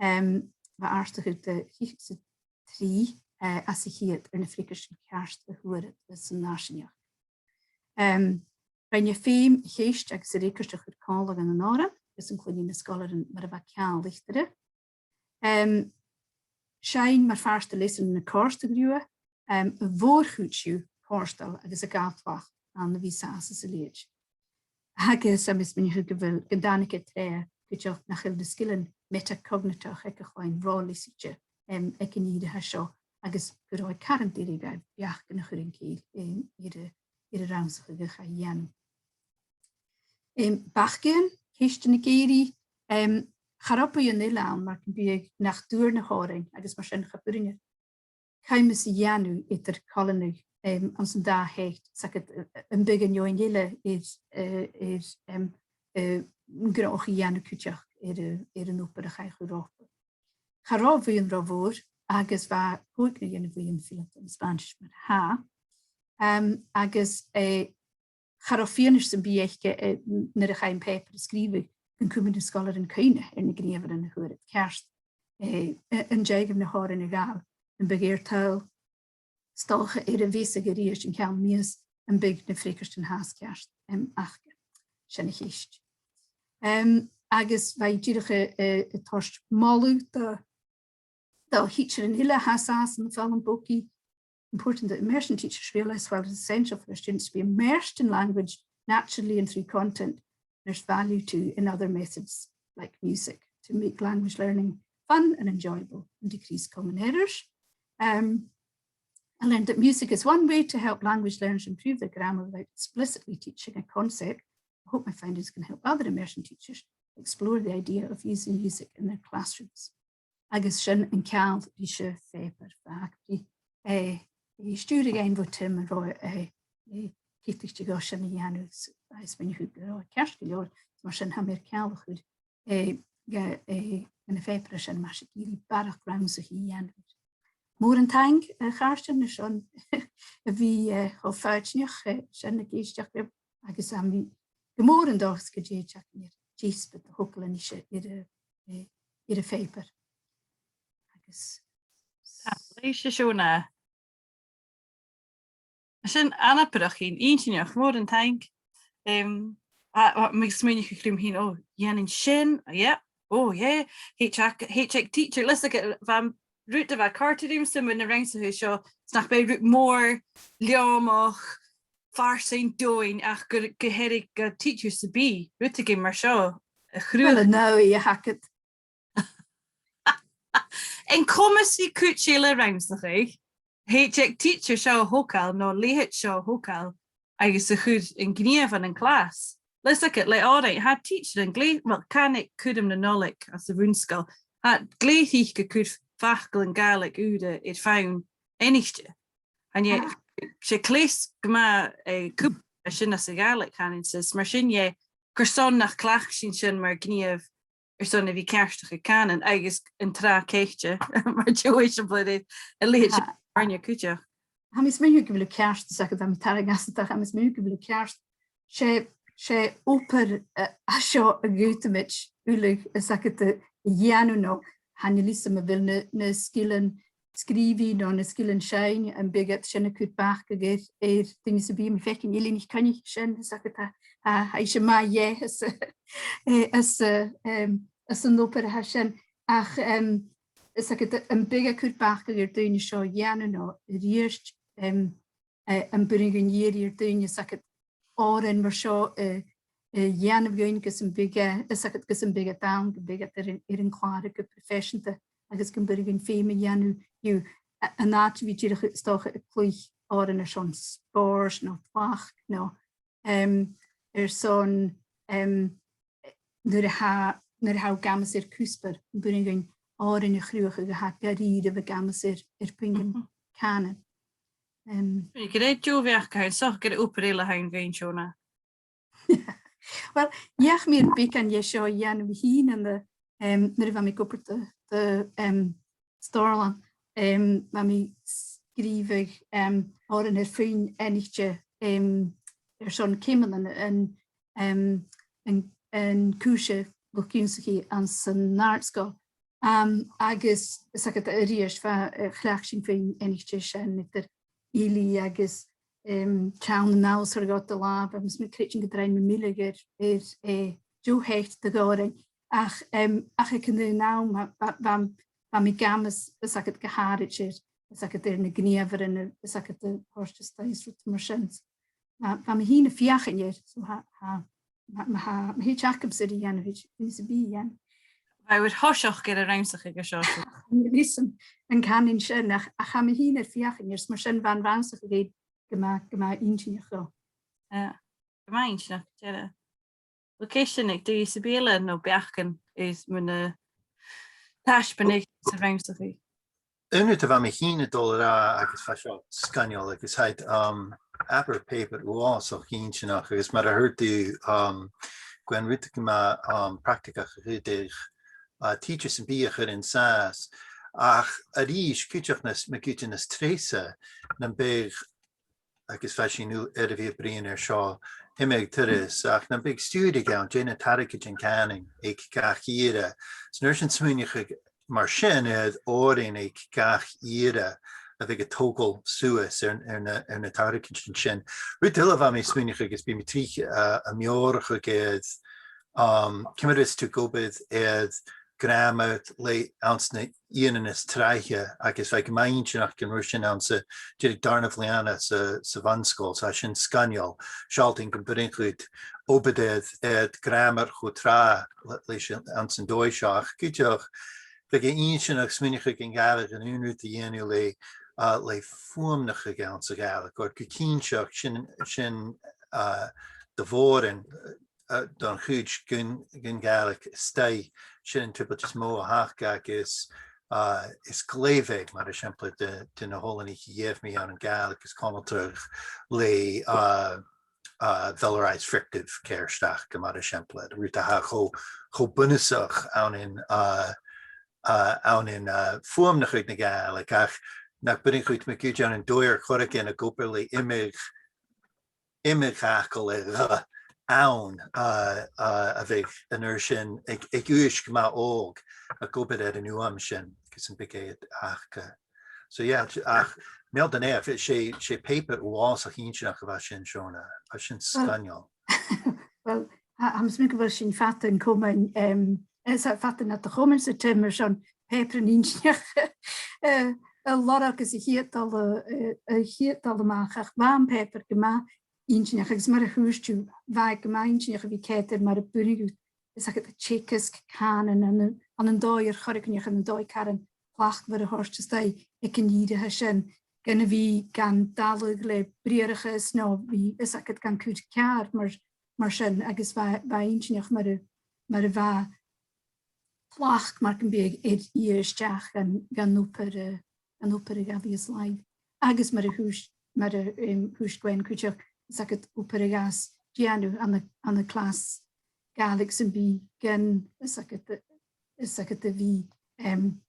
Em, bha àrdachadh de fichead 's a trì, eh, às a' cheud air na freagairtean ceart a fhuair iad san fharsaingeachd. Em, rinn e feum a' cheist agus an fhreagairt a chur còmhla dhan an òran, agus an cluinneadh na sgoilearan mar a bha ceangal eatarra. Em, seinn mar phàirt de leasanan a' còrdadh riutha, em, a' mhòr-chuid dhiubh comhartail agus a' gabhail tlachd ann a bhith an sàs anns an leithid. Agus tha mi a' smaoineachadh gu bheil, gun tàinig e troimhe cuideachd nach eil na sgilean metacognitach aig a' chloinn ro leasaichte, em, aig an ìre seo, agus gun robh e caran doirbh dhaibh beachdan a chur an cèill, em, air a, air an rannsachadh a chaidh a dhèanamh. Em, beachdan, ceistean ag èirigh, em, cha robh buidheann eile ann mar gum biodh nach d' fhuair na h-òrain, agus mar sin cha b' urrainn coimeas a dhèanamh eadar coileanadh, em, anns an dà sheòrsa, 's aithne dhut, eh, am biodh an fheadhainn eile air, eh, air, em, eh, gnothach a dhèanamh cuideachd air, eh, air an obair a chaidh a chur romhpa. Cha robh a' bhuidheann ro mhòr agus bha còignear dhen bhuidheann fileanta anns a' Bhaindeas mar-thà. Em, agus, eh, cha robh fianais sam bith aice, eh, nuair a chaidh am pàipear a sgrìobhadh gun cumadh na sgoilearan cuimhne air na gnìomhairean a fhuair iad ceart, eh, a-, an dèidh dhaibh na h-òrain a ghabhail, am biodh e air tadhal, 's dòcha air a mheasadh a-rithist an ceann mìos, am biodh na freagairtean fhathast ceart, em, aca. Sin a' cheist. Em, agus bha i dìreach a', a', a' toirt moladh do, do thidsearan eile a tha an sàs ann am foghlam bogaidh, important that immersion teachers realise while it is essential for their students to be immersed in language naturally and through content, there's value too in other methods like music to make language learning fun and enjoyable and decrease common errors. Um, I learned that music is one way to help language learners improve their grammar without explicitly teaching a concept. I hope my findings can help other immersion teachers explore the idea of using music in their classrooms. Agus sin an ceangal ris a' phàipear, fàg bri, eh, eh, stiùireadh fhaighinn bho Tim an robh, eh, eh, ceadaichte dhomh sin a dhèanamh, 's, eh, is mi a' smaoineachadh gun robh e ceart gu leòr, mar sin tha mi air ceangal a chur, eh, ga, eh, gun a' phàipear sin, mas e gu bheil barrachd rannsachaidh a dhèanamh. Mòran taing, eh, a Chairstìona, airson a bhith, eh, cho foighidneach, eh, sin ag èisteachd ribh, agus tha mi gu mòr an dòchas gun tèid againn air deasbad a thogail a-nis air, eh, air a' phàipear. Agus... Tapadh leibhse, Shona. Sin anabarrach fhèin, inntinneach, mòran taing. Em, a, a, mi a' smaoineachadh rium fhìn, o, dhèanainn sin, yeah, o, yeah, H-, H-, H-, teacher, leis a, bha rud a bha a' còrdadh riumsa mu na rannsachadh seo, 's nach b' e rud mòr, leòmach, farsaing, domhainn, ach gu, gu h-àraidh gu teacher sam bith, rudeigin mar seo, a chruthachadh. Well, an dòigh a th' agad. An comas ri cuid eile rannsachaidh, thèid aig teacher seo a thogail, no leithid seo a thogail, agus a chur an gnìomh ann an clas. Leis a' cheist, le òrain, tha teacher an glè, well, canaidh cuirm na Nollaig anns a' bhun-sgoil, tha e glè thric a' cur faclan Gàidhlig ùra air fonn aithnichte. An e, ah, 's e cleas gu math, eh, cumanta sin anns a' Ghàidhlig, chanainn-sa, mar sin dheth, carson nach cleachd sinn sin mar ghnìomh airson a bhith ceartachadh cànain agus an tràth caithte, mar deagh eisimpleir, a leithid sin, tha e cuideachd. Tha mi a' smaoineachadh gu bheil thu ceart, 's aithne dhut, tha mi a' tarraing asad, tha mi a' smaoineachadh gu bheil thu ceart. 'S e, 's e obair, eh, a tha seo a dh'fhaodamaid uile, 's aithne dhut, a dhèanamh, no chan eil fhios agam a bheil na, na sgilean sgrìobhaidh no na sgilean seinn, am biodh iad sin a' cur bacadh air, air duine sam bith? Tha mi a' faicinn Eilidh NicCoinnich an sin, is aca, tha, tha, tha i sin math dheth às, eh, às, eh, em, às an obair a tha sin. Ach, em, is aca, am biodh e a' cur bacadh air daoine seo a dhèanamh no a-rithist, em, eh, am b' urrainn dhuinn iarraidh air daoine, is aca, òrain mar seo, eh, eh, dhèanamh dhuinn gus am biodh, eh, is aca, gus am biodh iad ann, gum biodh iad air an, air an clàradh gu proifeiseanta agus gum b' urrainn dhuinn feum a dhèanamh dhiubh, a-, an àite a bhith dìreach, is dòcha, a' cluich òrain airson spòrs no tlachd no, em, airson, em, nuair a tha, nuair a tha thu ag amas air cuspair, am b' urrainn dhuinn òrain a chruthachadh a tha gu ìre a bhith ag amas air, air puingean cànain. Em, Bha e gu dearbh deagh bheachd, tha mi an dòchas gur e obair eile a th' ann dhuinn, Shona. Uill, dh'fheuch mi air beagan dhe seo a dhèanamh mi fhìn an, em, nuair a bha mi ag obair do, do, em, Stòrlann, em, bha mi sgrìobhadh, em, òran air fuinn aithnichte, em, airson ceumannan an, em, an, an cùrsa luchd-ionnsachaidh anns an àrd-sgoil. Em, agus, is aca, a-rithist, bha, eh, chleachd sinn fuinn aithnichte sin eadar Eilidh agus, em, Seònaidh an Allt air a' ghoirid a' làimh, agus mi a' creidsinn gun do rinn mi milleadh air, air, eh, deagh theacsa de dh'òrain. Ach, em, ach aig an aon àm, bha, bha, bha, bha mi ag amas, is aca, gu h-àraid air, is aca, air na gnìomhairean, is aca, a thoirt a-staigh is rudan mar sin. Bha, bha mi fhìn a' feuchainn air, so tha, tha, ma, ma tha, ma thèid agamsa ri dhèanamh, thèid duine sam bith ri dhèanamh. Bha thu air thoiseach air an rannsachadh a tha seo. Leis an, an cànan sin, ach, ach tha mi fhìn air feuchainn air, 's mar sin bha an rannsachadh gu math, gu math inntinneach dhomh. Yeah. Gu math inntinneach, dìreach. Bheil ceistean aig duine sam bith eile no beachdan air mu na taisbeanaidhean sa rannsachadh? Aon rud a bha mi fhìn a' dol a ràdh, agus bha seo sgoinneil, agus tha iad, um, abair pàipear uabhasach inntinneach, agus mar a thuirt thu, um, gu bheil rud gu math, um, practaigeach a chur air, uh, tidsearan sam bith a chur an sàs. Ach a-rithist, cuideachd nas, ma cuideachd nas treasa, nam biodh, agus bha sinn air a bhith a' bruidhinn air seo iomadh turas, ach nam biodh stiùireadh ann, dè na targaidean cànain aig gach ìre. 'S an uair sin smaoineachadh mar sin air òrain aig gach ìre a bhiodh a' togail suas air, air na, air na targaidean sin. Rud eile a bha mi a' smaoineachadh, agus bidh mi tric, uh, a' meòrachadh air, um, ciamar a bhios tu ag obair air gràmar le, anns na ìrean as tràithe, agus bha e gu math inntinneach gun robh sin anns a', dìreach dàrna bliadhna sa, sa bhun-sgoil, so tha sin sgoinneil. Sealltainn gum b' urrainn dhut obair air, air gràmar cho tràth le, leis an, anns an dòigh seo, ach cuideachd, bhiodh e inntinneach smaoineachadh gun gabhadh an aon rud a dhèanamh le, uh, le fuaimneachadh anns a' Ghàidhlig, oir gu cinnteach sin, sin, uh, do mhòran, uh, don chuid gun, gun Ghàidhlig a-staigh, sin an trioblaid as motha a th' aca, agus, uh, is glè bheag, mar eisimpleir, de, de na h-oileanaich a gheibh mi ann an Gàidhlig is conaltradh le, uh, uh, velarized fricative ceart aca, mar eisimpleir, rud a tha cho, cho bunasach ann an, uh, uh, ann an, uh, fuaimneachadh na Gàidhlig, ach nach b' urrainn dhut ma-thà ann an dòigh air choreigin ag obair le iomadh iomadh facal air gh ann, uh, uh, a bhiodh an uair sin aig, aig aois gu math òg ag obair air an fhuaim sin, gus am biodh e aca. So, yeah, ach, meal do naidheachd, 's e, 's e pàipear uabhasach inntinneach a bha sin, Shona, bha sin sgoinneil. Uill, tha, tha mi a' smaoineachadh gu bheil sinn fada an comain, em, is fada nad chomain-sa, Tim, airson pàipearan inntinneach, eh, a lorg anns a' chiad dol, eh, a' chiad dol a-mach, ach bha am pàipear gu math inntinneach, agus mar a thuirt thu, bha e gu math inntinneach a bhith a' coimhead air mar a b' urrainn dhut, is aca, teagasg cànain ann an, ann an dòigh air choreigin, ann an dòigh car an tlachd a bhith air a thoirt a-staigh aig an ìre sin, gun a bhith gan dàladh le briathrachas no bhith, is aca, gan cur ceàrr mar, mar sin, agus bha, bha e inntinneach mar a, mar a bha tlachd mar gum biodh air fhighe a-steach dhan, dhan obair, eh, an obair a ghabh i as làimh. Agus mar a thuirt, mar a, em, thuirt Gwen cuideachd, is aca obair a ghabhas dèanamh ann an, ann an clas Gàidhlig sam bith gun, is aca, is aca a bhith, em,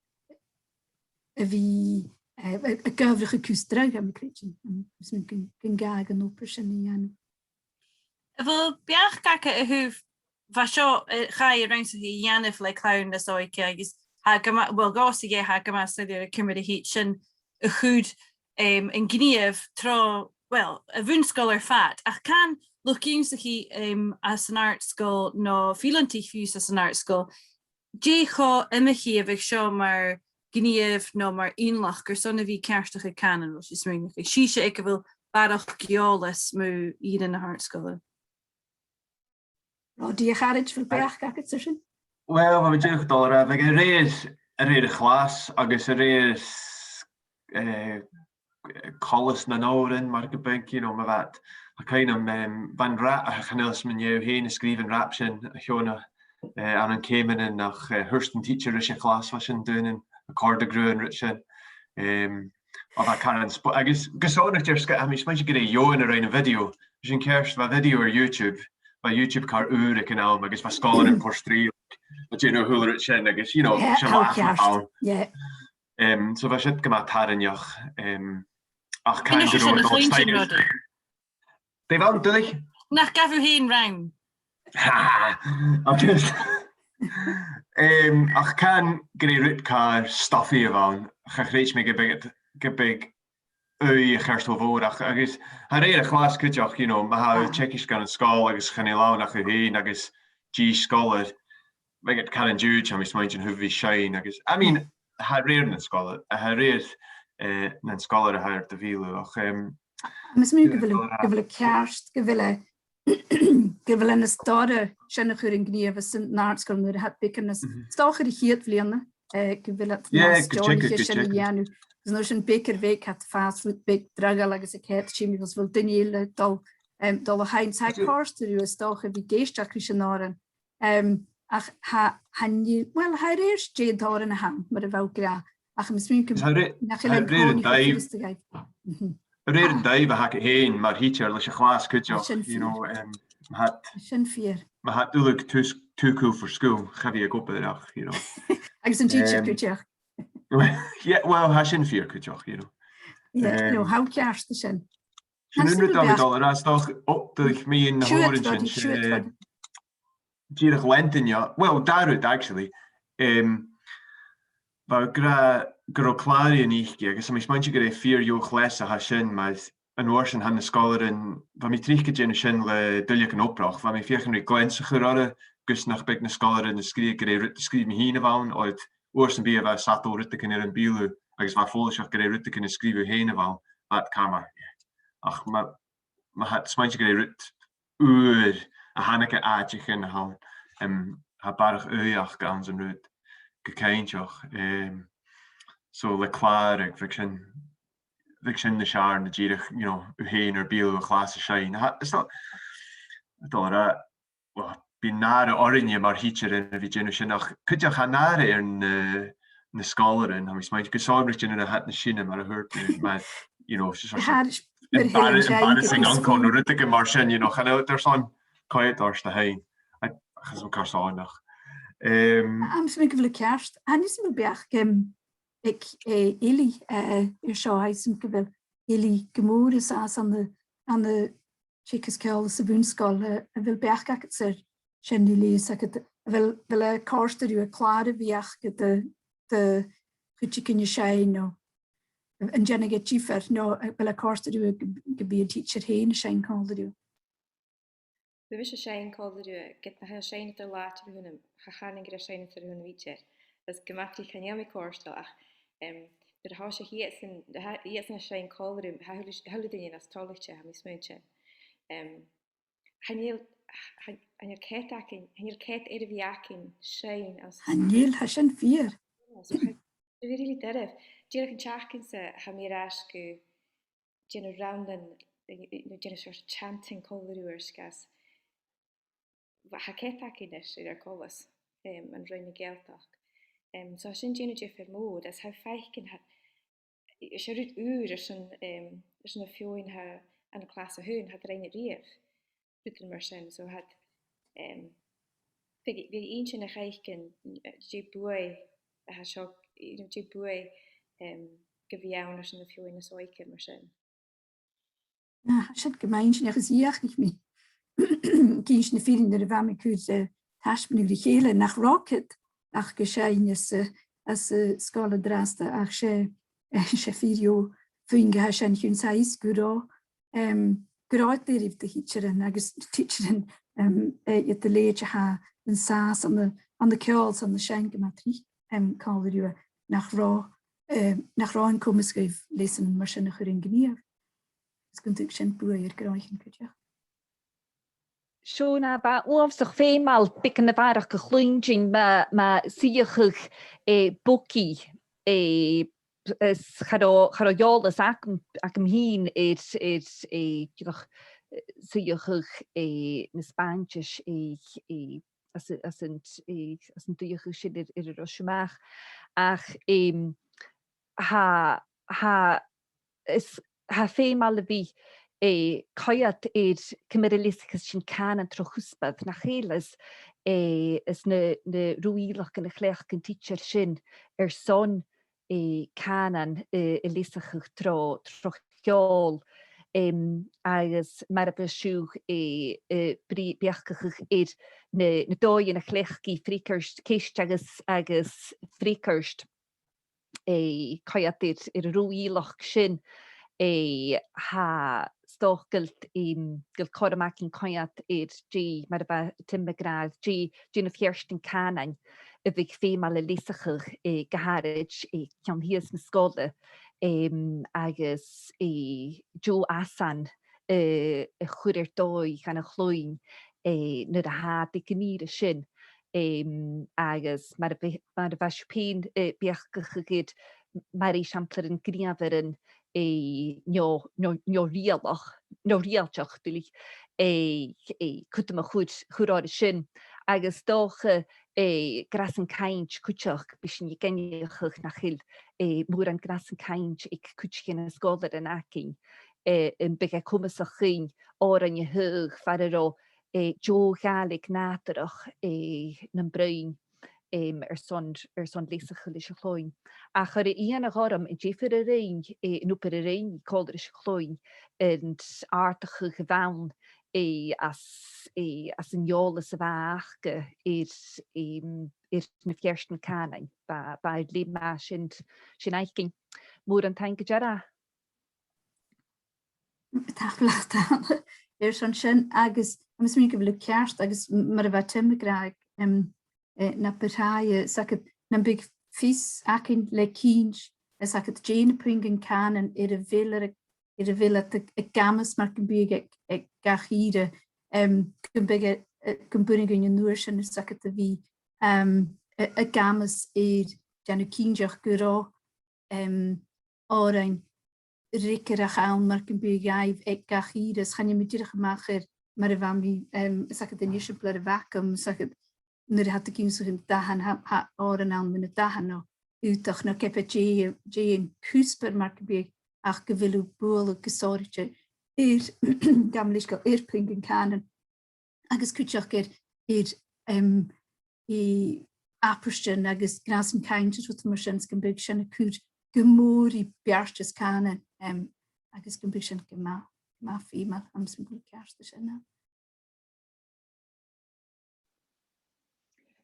a bhith, eh, a, a' gabhail cus dragh, tha mi a' creidsinn, em, is mi gun, gun gabh an obair sin a dhèanamh. A bheil beachd aca a thaobh, bha seo, eh, chaidh an rannsachadh a dhèanamh le clann nas òige agus tha e gu math, well, dhòmhsa dheth, tha e gu math soilleir ciamar a thèid sinn a chur, em, an gnìomh tro, well, a' bhun-sgoil air fad. Ach can luchd-ionnsachaidh, em, às an àrd-sgoil no fileantaich fiù 's às an àrd-sgoil, dè cho iomchaidh a bhiodh seo mar ghnìomh no mar innleachd airson a bhith ceartachadh cànain, a bheil sibh a' smaoineachadh? Sibhse aig a bheil barrachd eòlais mu ìre na h-àrd-sgoile. Ruairidh, a charaid, a bheil beachd agad air sin? Well, bha mi dìreach a' dol a ràdh, bhiodh a rèir, a rèir a' chlas agus a rèir, eh, coltas nan òran, mar gum biodh, you know, ma bha iad, tha cuimhn' agam, em, bha an rap, a, chan eil fhios agam an e thu fhèin a sgrìobh an rap sin, a Sheòna, eh, ann an Ceumannan, ach, eh, thuirt an teacher ris a' chlas, bha sin daonnan a' còrdadh riutha an rud sin. Em, o, bha e caran sp-, agus gu sònraichte air sgàth, tha mi a' smaointinn gur e Eòghann a rinn a' video. Sin ceart, bha video air YouTube, bha YouTube car ùr aig an àm, agus bha sgoilearan Port Rìgh a' dèanamh a h-uile rud sin, agus, you know, yeah, sin, oh, math, ceart, ann. Yeah. Em, so bha siud gu math tarraingeach, em, ach can gu robh e a' dol a-steach. Dè bh' ann, duilich? Nach gabh thu fhèin rann. Ha! Agus, em, ach can gur e rud car stuffy a bh' ann, cha chreid mi gum biodh, gum biodh ùidh a cheart cho mòr, ach, agus tha e a rèir a' chlas cuideachd, you know, ma tha thu a' teagasg ann an sgoil agus chan eil ann ach thu fhèin agus dithis sgoilear, bhiodh iad caran diùid, tha mi a' smaointinn, a thaobh a bhith a' seinn agus, I mean, tha e a rèir nan sgoilear, tha e a rèir, eh, nan sgoilear a tha air do mhìneachadh, ach, em, tha mi a' smaointinn gu bheil, gu bheil e ceart, gu bheil e, gu bheil e nas dorra sin a chur an gnìomh anns an àrd-sgoil nuair a tha iad beagan nas, mhm, 's dòcha air a' chiad bhliadhna, eh, gu bheil iad, yeah, nas deònaiche sin a dhèanamh. Agus an uair sin beag air bheag tha iad a' fàs rud beag draghail agus a' coimhead timcheall 's a bheil duine eile a' dol, em, dol a sheinn. Tha e a' còrdadh riutha, 's dòcha, a bhith ag èisteachd ris an òran. Em, ach tha, chan eil, well, tha e a rèir dè an t-òran a th' ann, mar a bha thu ag ràdh. Ach tha mi a' smaointinn gu bheil, nach eil e an-còmhnaidh furasta dhaibh. Mhm. A rèir an dàimh a th' agad fhèin mar thidsear leis a' chlas cuideachd, you know, em, ma tha iad, sin fìor, ma tha iad uileag too, too cool for school, cha bhi e ag obair ach, you know. Agus an tidsear cuideachd. Yeah, well, tha sin fìor cuideachd, you know. Yeah, no, tha e ceart sin. Sin an rud a bha mi a' dol a ràdh, 's dòcha, o, dùil mi na h-òrain sin, siud, siud, dìreach leantainn, well, dà rud, actually. Em, bha gu, gu robh clàradh aice, agus tha mi a' smaointinn gur e fìor dheagh chleas a tha sin, mar an uair sin tha na sgoilearan, bha mi tric a' dèanamh sin le duilleagan obrach, bha mi a' feuchainn ri gleans a chur orra, gus nach biodh na sgoilearan a' sgrìobhadh gur e rud a sgrìobh mi fhìn a bh' ann, oir uair sam bith a bha iad a' sabaid rudeigin air am bìdh, agus bha e follaiseach gur e rudeigin a sgrìobh thu fhèin a bh' ann, bha iad car mar, ach ma, ma tha iad a' smaointinn gur e rud ùr a thàinig à àiteachan a th' ann, em, tha barrachd ùidh aca anns an rud, gu cinnteach. Em, so le clàradh, bhiodh sin, bhiodh sin nas fheàrr na dìreach, you know, thu fhèin air beulaibh a' chlas a' seinn. Tha, is dòcha, is dòcha, well, bidh nàire oirnne mar thidsearan a bhith a' dèanamh sin, ach cuideachd tha nàire air na, na sgoilearan, tha mi a' smaointinn, gu sònraichte nuair a tha iad nas sine, mar a thuirt thu, mar, you know, sort of embar-, embarrassing uncle no rudeigin mar sin, you know, chan eil iad airson coimhead ort fhèin, ach, ach 's e carson nach. Em, tha mi a' smaointinn gu bheil e ceart. Tha mi a' smaointinn gu bheil beachd, em, aig, eh, Eilidh, eh, air seo, tha mi a' smaointinn gu bheil Eilidh gu mòr an sàs ann an, ann an teagasg ceòl sa bhun-sgoil, eh, a bheil beachd agad air sin, no leithid, a bheil, a bheil e a' còrdadh riutha clàr a bhith aca de, de chuideigin a' seinn, no an dèanadh e diofar, no a bheil e a' còrdadh riutha gum, gum bi an tidsear fhèin a' seinn còmhla riutha? Bidh mise a' seinn còmhla riutha, ged nach eil seinneadair làidir a th' annam, cha chanainn gur e seinneadair a th' annam idir. Is gu math tric chan eil mi cofhurtail ach, em, nuair a thòisich iadsan, tha, iadsan a' seinn còmhla rium, tha a h-uile, a h-uile duine nas toilichte, tha mi a' smaointinn. Em, chan eil, chan, chan eil cead againn, chan eil cead air a bhith againn seinn anns... Chan eil, tha sin fìor. So, tha, tha e really doirbh. Dìreach an t-seachdain sa, tha mi air ais gu dèanamh rannan, eh, eh, no dèanamh sort of chanting còmhla riutha air sgàth 's bha, tha cead againn a-nis air ar coltas, em, an Roinn na Gàidhealtachd. Em, so tha sin a' dèanamh diofar mòr, is tha thu a' faicinn, tha, 's e rud ùr airson, em, airson na feadhainn a tha ann an clas a h-aon, cha do rinn iad riamh rudan mar sin, so tha iad, em, bidh, bidh e inntinneach fhaicinn, eh, dè buaidh a tha seo, you know, dè buaidh, em, gu bhith ann airson na feadhainn as òige mar sin. Ah, tha sin gu math inntinneach, is dhìochuimhnich mi ag innse na fìrinn nuair a bha mi a' cur, eh, taisbeanadh ri chèile nach robh cead ach gu seinn is, eh, anns an sgoil an-dràsta, ach 's e, 's e fìor dheagh phuing a tha sin, chionn 's e, gun robh, em, gun robh e doirbh do thidsearan agus tidsearan, em, eh, iad a leithid a tha an sàs ann an, ann an ceòl 's ann an seinn gu math tric, em, còmhla riutha, nach robh, em, nach robh an comas dhaibh leasanan mar sin a chur an gnìomh. Is gun tug sin buaidh air gnothaichean cuideachd. Seòna, bha e uabhasach feumail beagan a bharrachd a chluinntinn mu, mu suidheachadh, eh, bogaidh, eh, is cha robh, cha robh eòlas agam, agam fhìn air, air, eh, dìreach, eh, suidheachadh, eh, na Spàinntis, eh, eh, anns a', anns an, eh, anns an t-suidheachadh sin air, air an robh sibh a-mach. Ach, em, tha, tha, is, tha e feumail a bhith, eh, coimhead air ciamar a leasaicheas sinn cànan tro chuspair, nach eil, is, eh, is na, na ro-innleachdan a chleachd an tidsear sin airson, eh, cànan, eh, a leasachadh tro, tro cheòl. Em, agus mar a bha sibh, eh, eh, a' brì-, beachdachadh air na, na dòighean a chleachd i, freagairt, ceist agus, agus freagairt, eh, coimhead air, air an ro-innleachd sin, eh, tha, 's dòcha gu bheil, em, gu bheil cothrom againn coimhead air dè, mar a bha Tim ag ràdh, dè, dè na feartan cànain a bhiodh feumail a leasachadh, eh, gu h-àraid, eh, ceann shìos na sgoile, em, agus, eh, deagh fhasan, eh, a chur air dòigh dhan a' chloinn, eh, nuair a tha iad aig an ìre sin. Em, agus mar a bhi-, mar a bha sibh fhèin, eh, a' beachdachadh air, mar eisimpleir, gnìomhairean, eh, neo, neo, neo-rialach, neo-riaghailteach, duilich, eh, eh, cudrom a chur, chur orra sin. Agus 's dòcha, eh, gur e sin an cainnt cuideachd, bidh sinn ag aithneachadh nach eil, eh, mòran, gur e sin an cainnt aig cuid de na sgoilearan againn, eh, am biodh e comasach dhuinn òrain a thaghadh far an robh, eh, deagh Ghàidhlig nàdarrach, eh, nam broinn, em, airson, airson leasachadh leis a' chloinn. Ach air a dhèanamh orm an diofar a rinn, eh, an obair a rinn i còmhla ris a' chloinn, an àrdachadh a bh' ann, eh, às, eh, às an eòlas a bh' aca air, em, air na feartan cànain, bha, bha e glè mhath sin, sin fhaicinn. Mòran taing gu dearbh. Tapadh leat, Anna, airson sin, agus tha mi a' smaoineachadh gu bheil thu ceart, agus m-, mar a bha Tim ag ràdh, em, eh, na bu tràithe, 's aithne dhut, nam biodh fios againn le cinnt, 's aithne dhut, dè na puingean cànain air a bheil ar, air a bheil iad ag, ag amas mar gum biodh aig, aig gach ìre, em, gum biodh, eh, gum b' urrainn dhuinn an uair sin, 's aithne dhut, a bhith, em, a, ag amas air dèanamh cinnteach gun robh, em, òrain fhreagarrach ann mar gum biodh dhaibh aig gach ìre. Is chan eil mi dìreach a-mach air mar a bha mi, em, 's aithne dhut, an eisimpleir a bh' agam, 's aithne dhut, nuair a tha thu ag ionnsachadh na dathan, tha, tha òran ann mu na dathan no aodach no ge b' e dè, dè an cuspair mar gum biodh, ach gu bheil thu a' bualadh gu sònraichte air, gabh mo leisgeul, air puingean cànain agus cuideachd air, air, em, abairtean agus gnàthasan cainnt is rudan mar sin, 's gum biodh sin a' cur gu mòr ri beartas cànain, em, agus gum biodh sin gu math, gu math feumail, tha mi a' smaoineachadh gu bheil thu ceart an sin, Anna.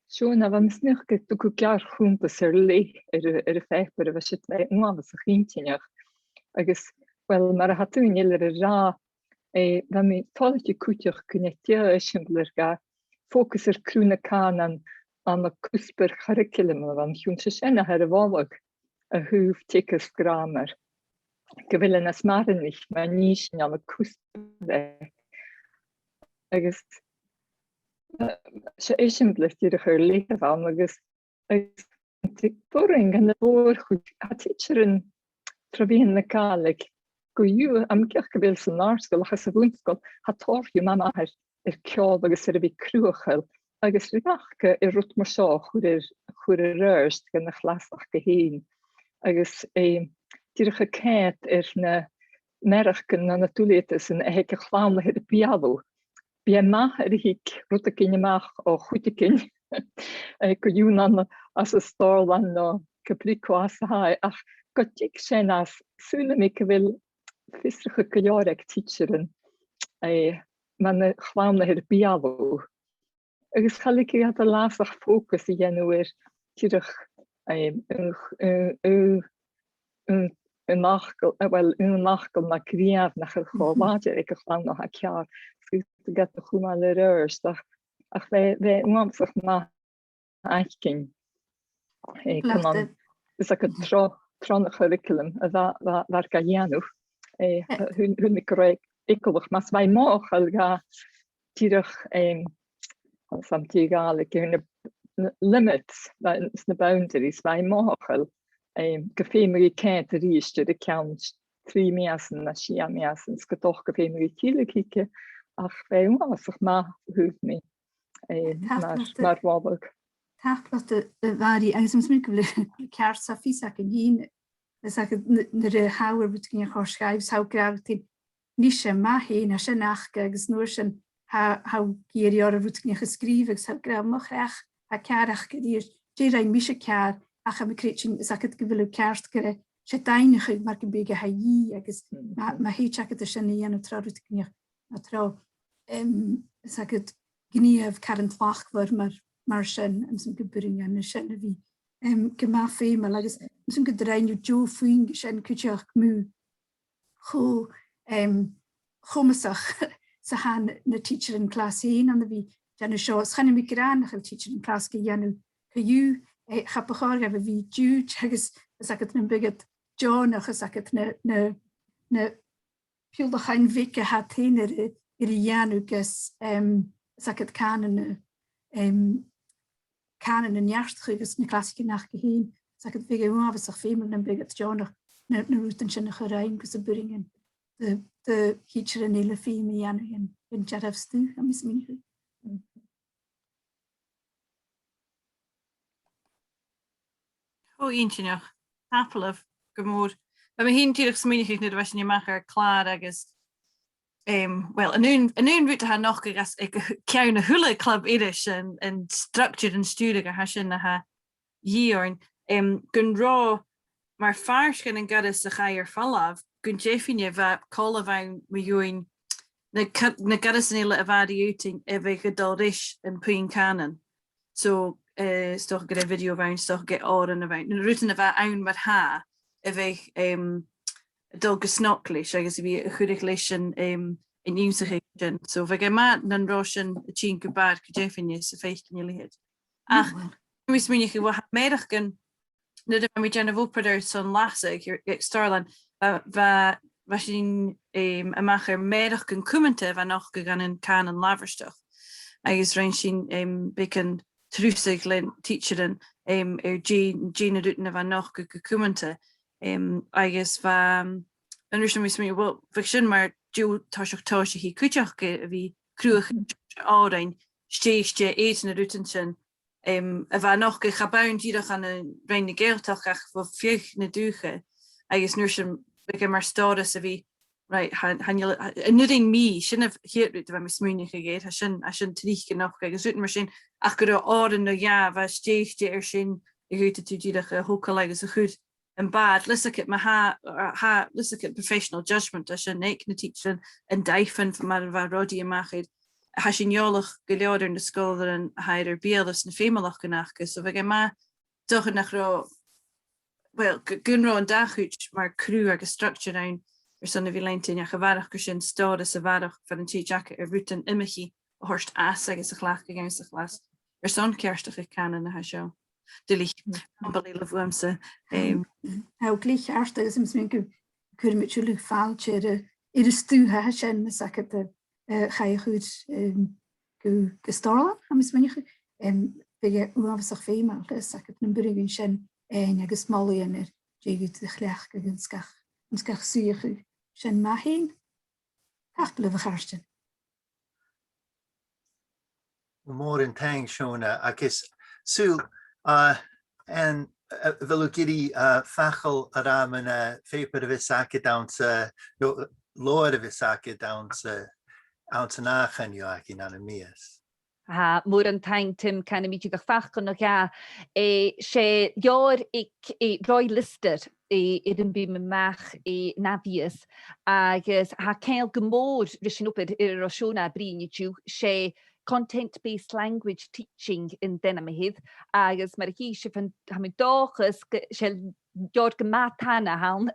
Seòna, bha mi a' smaoineachadh gun tug thu geàrr-chunntas air leth air, air a' phàipear a bha siud, bha e uabhasach inntinneach. Agus, uill, mar a tha daoine eile air a ràdh, eh, bha mi toilichte cuideachd gun e deagh eisimpleir de fòcas air cruth na cànan ann an cuspair churraicealaim a bh' ann, chionn 's e sin a tha air a mholadh a thaobh teagasg gràmair, gu bheil e nas maireannaiche ma nì sinn ann an cuspair e. Agus, eh, 's e eisimpleir dìreach air leth a bh' ann agus agus tha mi a' tuigsinn gun a' mhòr-chuid, tha tidsearan tro mheadhan na Gàidhlig, gu dearbh, tha mi a' creidsinn gu bheil san àrd-sgoil ach sa bhun-sgoil, tha tòrr dhiubh math air, air ceòl agus air a bhith cruthachail, agus bhiodh aca air rud mar seo a chur air, a chur air adhart dhan a' chlas aca fhèin. Agus, eh, dìreach a' coimhead air na mearachdan no na duilgheadasan a th' aig a' chlann a th' air a beulaibh. Bidh e math nuair a thig rudeigin a-mach o chuideigin, eh, gu ionnan às an Stòrlann no ge brith cò às a tha e, ach gun tig sin às, saoilidh mi gu bheil fiosrachadh gu leòr aig tidsearan, eh, mu na chlann a th' air a beulaibh. Agus cha leig iad an leasachadh fòcas a dhèanamh air dìreach, em, aon, aon, aon, aon fhacal, eh, well, aon fhacal no gnìomh nach eil cho làidir aig a' chlann no tha ceàrr, 's gum bi iad a' cumail air adhart, ach, ach bha, bha e uabhasach math fhaicinn, eh, gun ann, is aca tro, tron a' churriculum a bha, bha, bha iad ga dhèanamh, eh, thug, thug mi gu robh e eagalach, mas math mothachail dha dìreach, em, sam bith a' Ghàidhlig air na, na limits, na, is na boundaries, bha e mothachail, em, gum feumadh i coimhead a-rithist air a ceann trì mìosan no sia mìosan, 's gun dòcha gum feumadh i tilleadh thuige, ach bha e uabhasach math a thuig mi, eh, mar, mar mhodh. Tapadh leat, a, a Mhàiri, agus tha mi a' smaoineachadh gu bheil e ceart, 's e fios agam fhìn, is aca n-, nuair a tha thu air rudeigin a chur sgaoil, 's tha thu ag ràdh riut fhèin, nì sin math fhèin, tha sin aca, agus an uair sin tha, tha thu ag iarraidh orra rudeigin a sgrìobhadh, agus tha thu ag ràdh, mo chreach, tha ceàrr aca a-rithist, dè rinn mise ceàrr, ach tha mi a' creidsinn, is aca gu bheil thu ceart gur e, 's e daingneachadh mar gum biodh a tha a dhìth, agus ma, ma thèid agad air sin a dhèanamh tro rudeigin, no tro, em, is aca gnìomh car an tlachdmhor mar, mar sin, tha mi a' smaoineachadh gum b' urrainn dhuinn sin a bhith, em, gu math feumail, agus tha mi a' smaoineachadh gun do rinn thu deagh phuing sin cuideachd mu cho, em, comasach 's a tha na tidsearan clas fhèin ann a bhith a' dèanamh seo. Is chan eil mi ag ràdh nach eil tidsearan clas ga dhèanamh co-dhiù, eh, cha bu chòir dhaibh a bhith diùid agus, is aca, nam biodh iad deònach, is aca, na, na, na piullachan bheaga a tha iad fhèin air, air a dhèanamh gus, em, is aca, cànan, em, cànan a neartachadh agus na clasaichean aca fhèin. 'S aca, bhiodh e uabhasach feumail nam biodh iad deònach na, na rudan sin a chur ann gus am b' urrainn do, do thidsearan eile feum a dhèanamh den, den dearbh stuth, tha mi a' smaoineachadh. Ò, inntinneach. Tapadh leibh gu mòr. Bha mi fhìn dìreach a' smaoineachadh nuair a bha sinn a-mach air clàr agus, em, well, an aon, an aon rud a tha a' nochdadh às, aig ceann a h-uile club iris, an, an structure, an stiùireadh a tha sin a tha a dhìth oirnn, em, gun robh, mar phàirt dhen an goireas a chaidh air falbh, gun deimhinne bha colbh ann mu dheidhinn na co-, na goireasan eile a bha ri fhaotainn a bhiodh a' dol ris am puing cànain. So, eh, 's dòcha gur e video a bh' ann, 's dòcha gur e òran a bh' ann, na rudan a bha ann mar-thà a bhiodh, em, a' dol gu snog leis agus a bhiodh a' cur leis an, em, an ionnsachadh sin. So bhiodh e math nan robh sin a' tighinn gu bàrr gu deimhinne 's a' faicinn a leithid. Ach, tha mi a' smaoineachadh gu bheil mearachdan, nuair a bha mi a' dèanamh obair airson lasadh aig, aig Stòrlann, bha, bha, bha sinn, em, a-mach air mearachdan cumanta a bha a' nochdadh dhan an cànan labhairteach. Agus rinn sinn, em, beagan trusadh le tidsearan, em, air dè, dè na rudan a bha a' nochdadh gu cumanta. Em, agus bha, an uair sin bha mi a' smaoineachadh, well, bhiodh sin mar deagh thoiseach tòiseachaidh cuideachd a bhith a' cruthachadh òrain, stèidhichte air na rudan sin, em, a bha a' nochdadh, cha b' ann dìreach ann an Roinn na Gàidhealtachd ach bho fad na dùthcha, agus an uair sin bhiodh e mar stòras a bhith, right, chan, chan eil, an urrainn mi, sin a' chiad rud a bha mi a' smaoineachadh air, tha sin, tha sin tric a' nochdadh, agus rudan mar sin, ach gun robh òran no dhà a bha stèidhichte air sin a dh'fhaodadh tu dìreach a thogail agus a chur am bàrr, leis a' chiad, ma tha, tha, leis a' chiad professional judgment a tha sin aig na tidsearan, an dòigh fhèin mar a bha Roddy a-mach air, tha sinn eòlach gu leòr air na sgoilearan a tha air ar beulaibh 's na feumalachdan aca, so bhiodh e math, 's dòcha nach robh, well, gu, gun robh an dà chuid mar cruth agus structure ann airson a bhith leantainn, ach a bharrachd air sin stòras a bharrachd far an tèid aca air rudan iomchaidh a thoirt às agus a chleachdadh anns a' chlas airson ceartachadh cànain a tha seo. Duilich, unbelievable uamsa. Em, tha thu glè cheart agus tha mi a' smaoineachadh gu cuiridh mi tuilleadh fàilte air a, air an stuth a tha sin, mas e gu, eh, chaidh a chur, em, gu, gu Stòrlann, tha mi a' smaoineachadh, em, bhiodh e uabhasach feumail, is aca, nam b' urrainn dhuinn sin fhaighinn agus moladh fhaighinn air dè gheibh thu de chleachdadh anns gach, anns gach suidheachadh, sin math fhèin. Tapadh leibh, a chàirdean. Mòran taing, Shona, agus saoil, uh, an, uh, a bheil thu ag iarraidh, uh, facal a ràdh mun, uh, phàipear a bhios agad anns a', no, leabhar a bhios agad anns a', anns an ath choinneamh againn ann am mìos? Tha, mòran taing, Tim, canaidh mi dìreach facal no dhà. Eh, 's e leabhar aig, eh, Roy Lyster, eh, air am bi mi a-mach, eh, an ath-mhìos, agus tha e ceangal gu mòr ris an obair air an robh Shona a' bruidhinn an-diugh, 's e content-based language teaching an t-ainm a th' air, agus mar a chì sibh, tha mi an dòchas gu, 's e leabhar gu math tana a th' ann.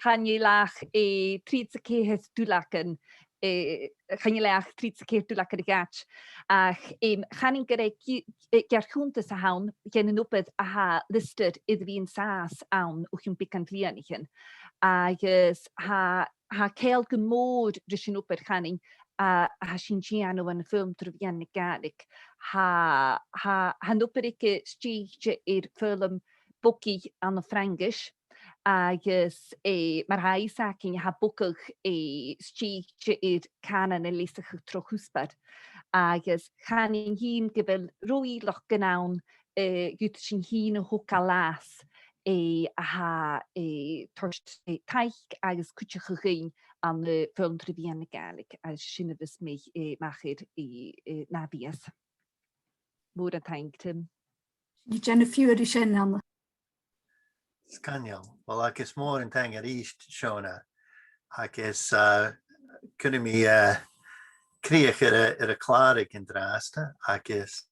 Chan eil ach, eh, trithead 's a ceithir duilleagan, eh, chan eil ach trithead 's a ceithir duilleagan a dh'fhaid. Ach, em, chanainn gur e ge-, eh, geàrr-chunntas a th' ann dhen an obair a tha Lister air a bhith an sàs ann o chionn beagan bhliadhnaichean. Agus tha tha ceangal gu mòr ris an obair, chanainn, a, a tha sinn a' dèanamh ann am foghlam tro mheadhan na Gàidhlig. Tha, tha, tha an obair aige stèidhichte air foghlam bogaidh ann am Fraingis, agus, eh, mar a tha fhios againn, tha bogadh, eh, stèidhichte air cànan a leasachadh tro chuspair. Agus chanainn fhìn gu bheil ro thìodhlacadh ann, eh, gun tèid sinn fhìn a thogail às, eh, a tha, eh, toirt, eh, taic agus cuideachadh dhuinn ann am, eh, foghlam tro mheadhan na Gàidhlig, agus sin a bhios mi, eh, a-mach air, eh, eh, an ath-mhìos. Mòran taing, Tim. Nì sinn fiughair air sin, Anna. Sgoinneil. Uill, agus mòran taing a-rithist, Shona. Agus, eh, cuiridh mi, eh, crìoch air a', air a' chlàradh an-dràsta, agus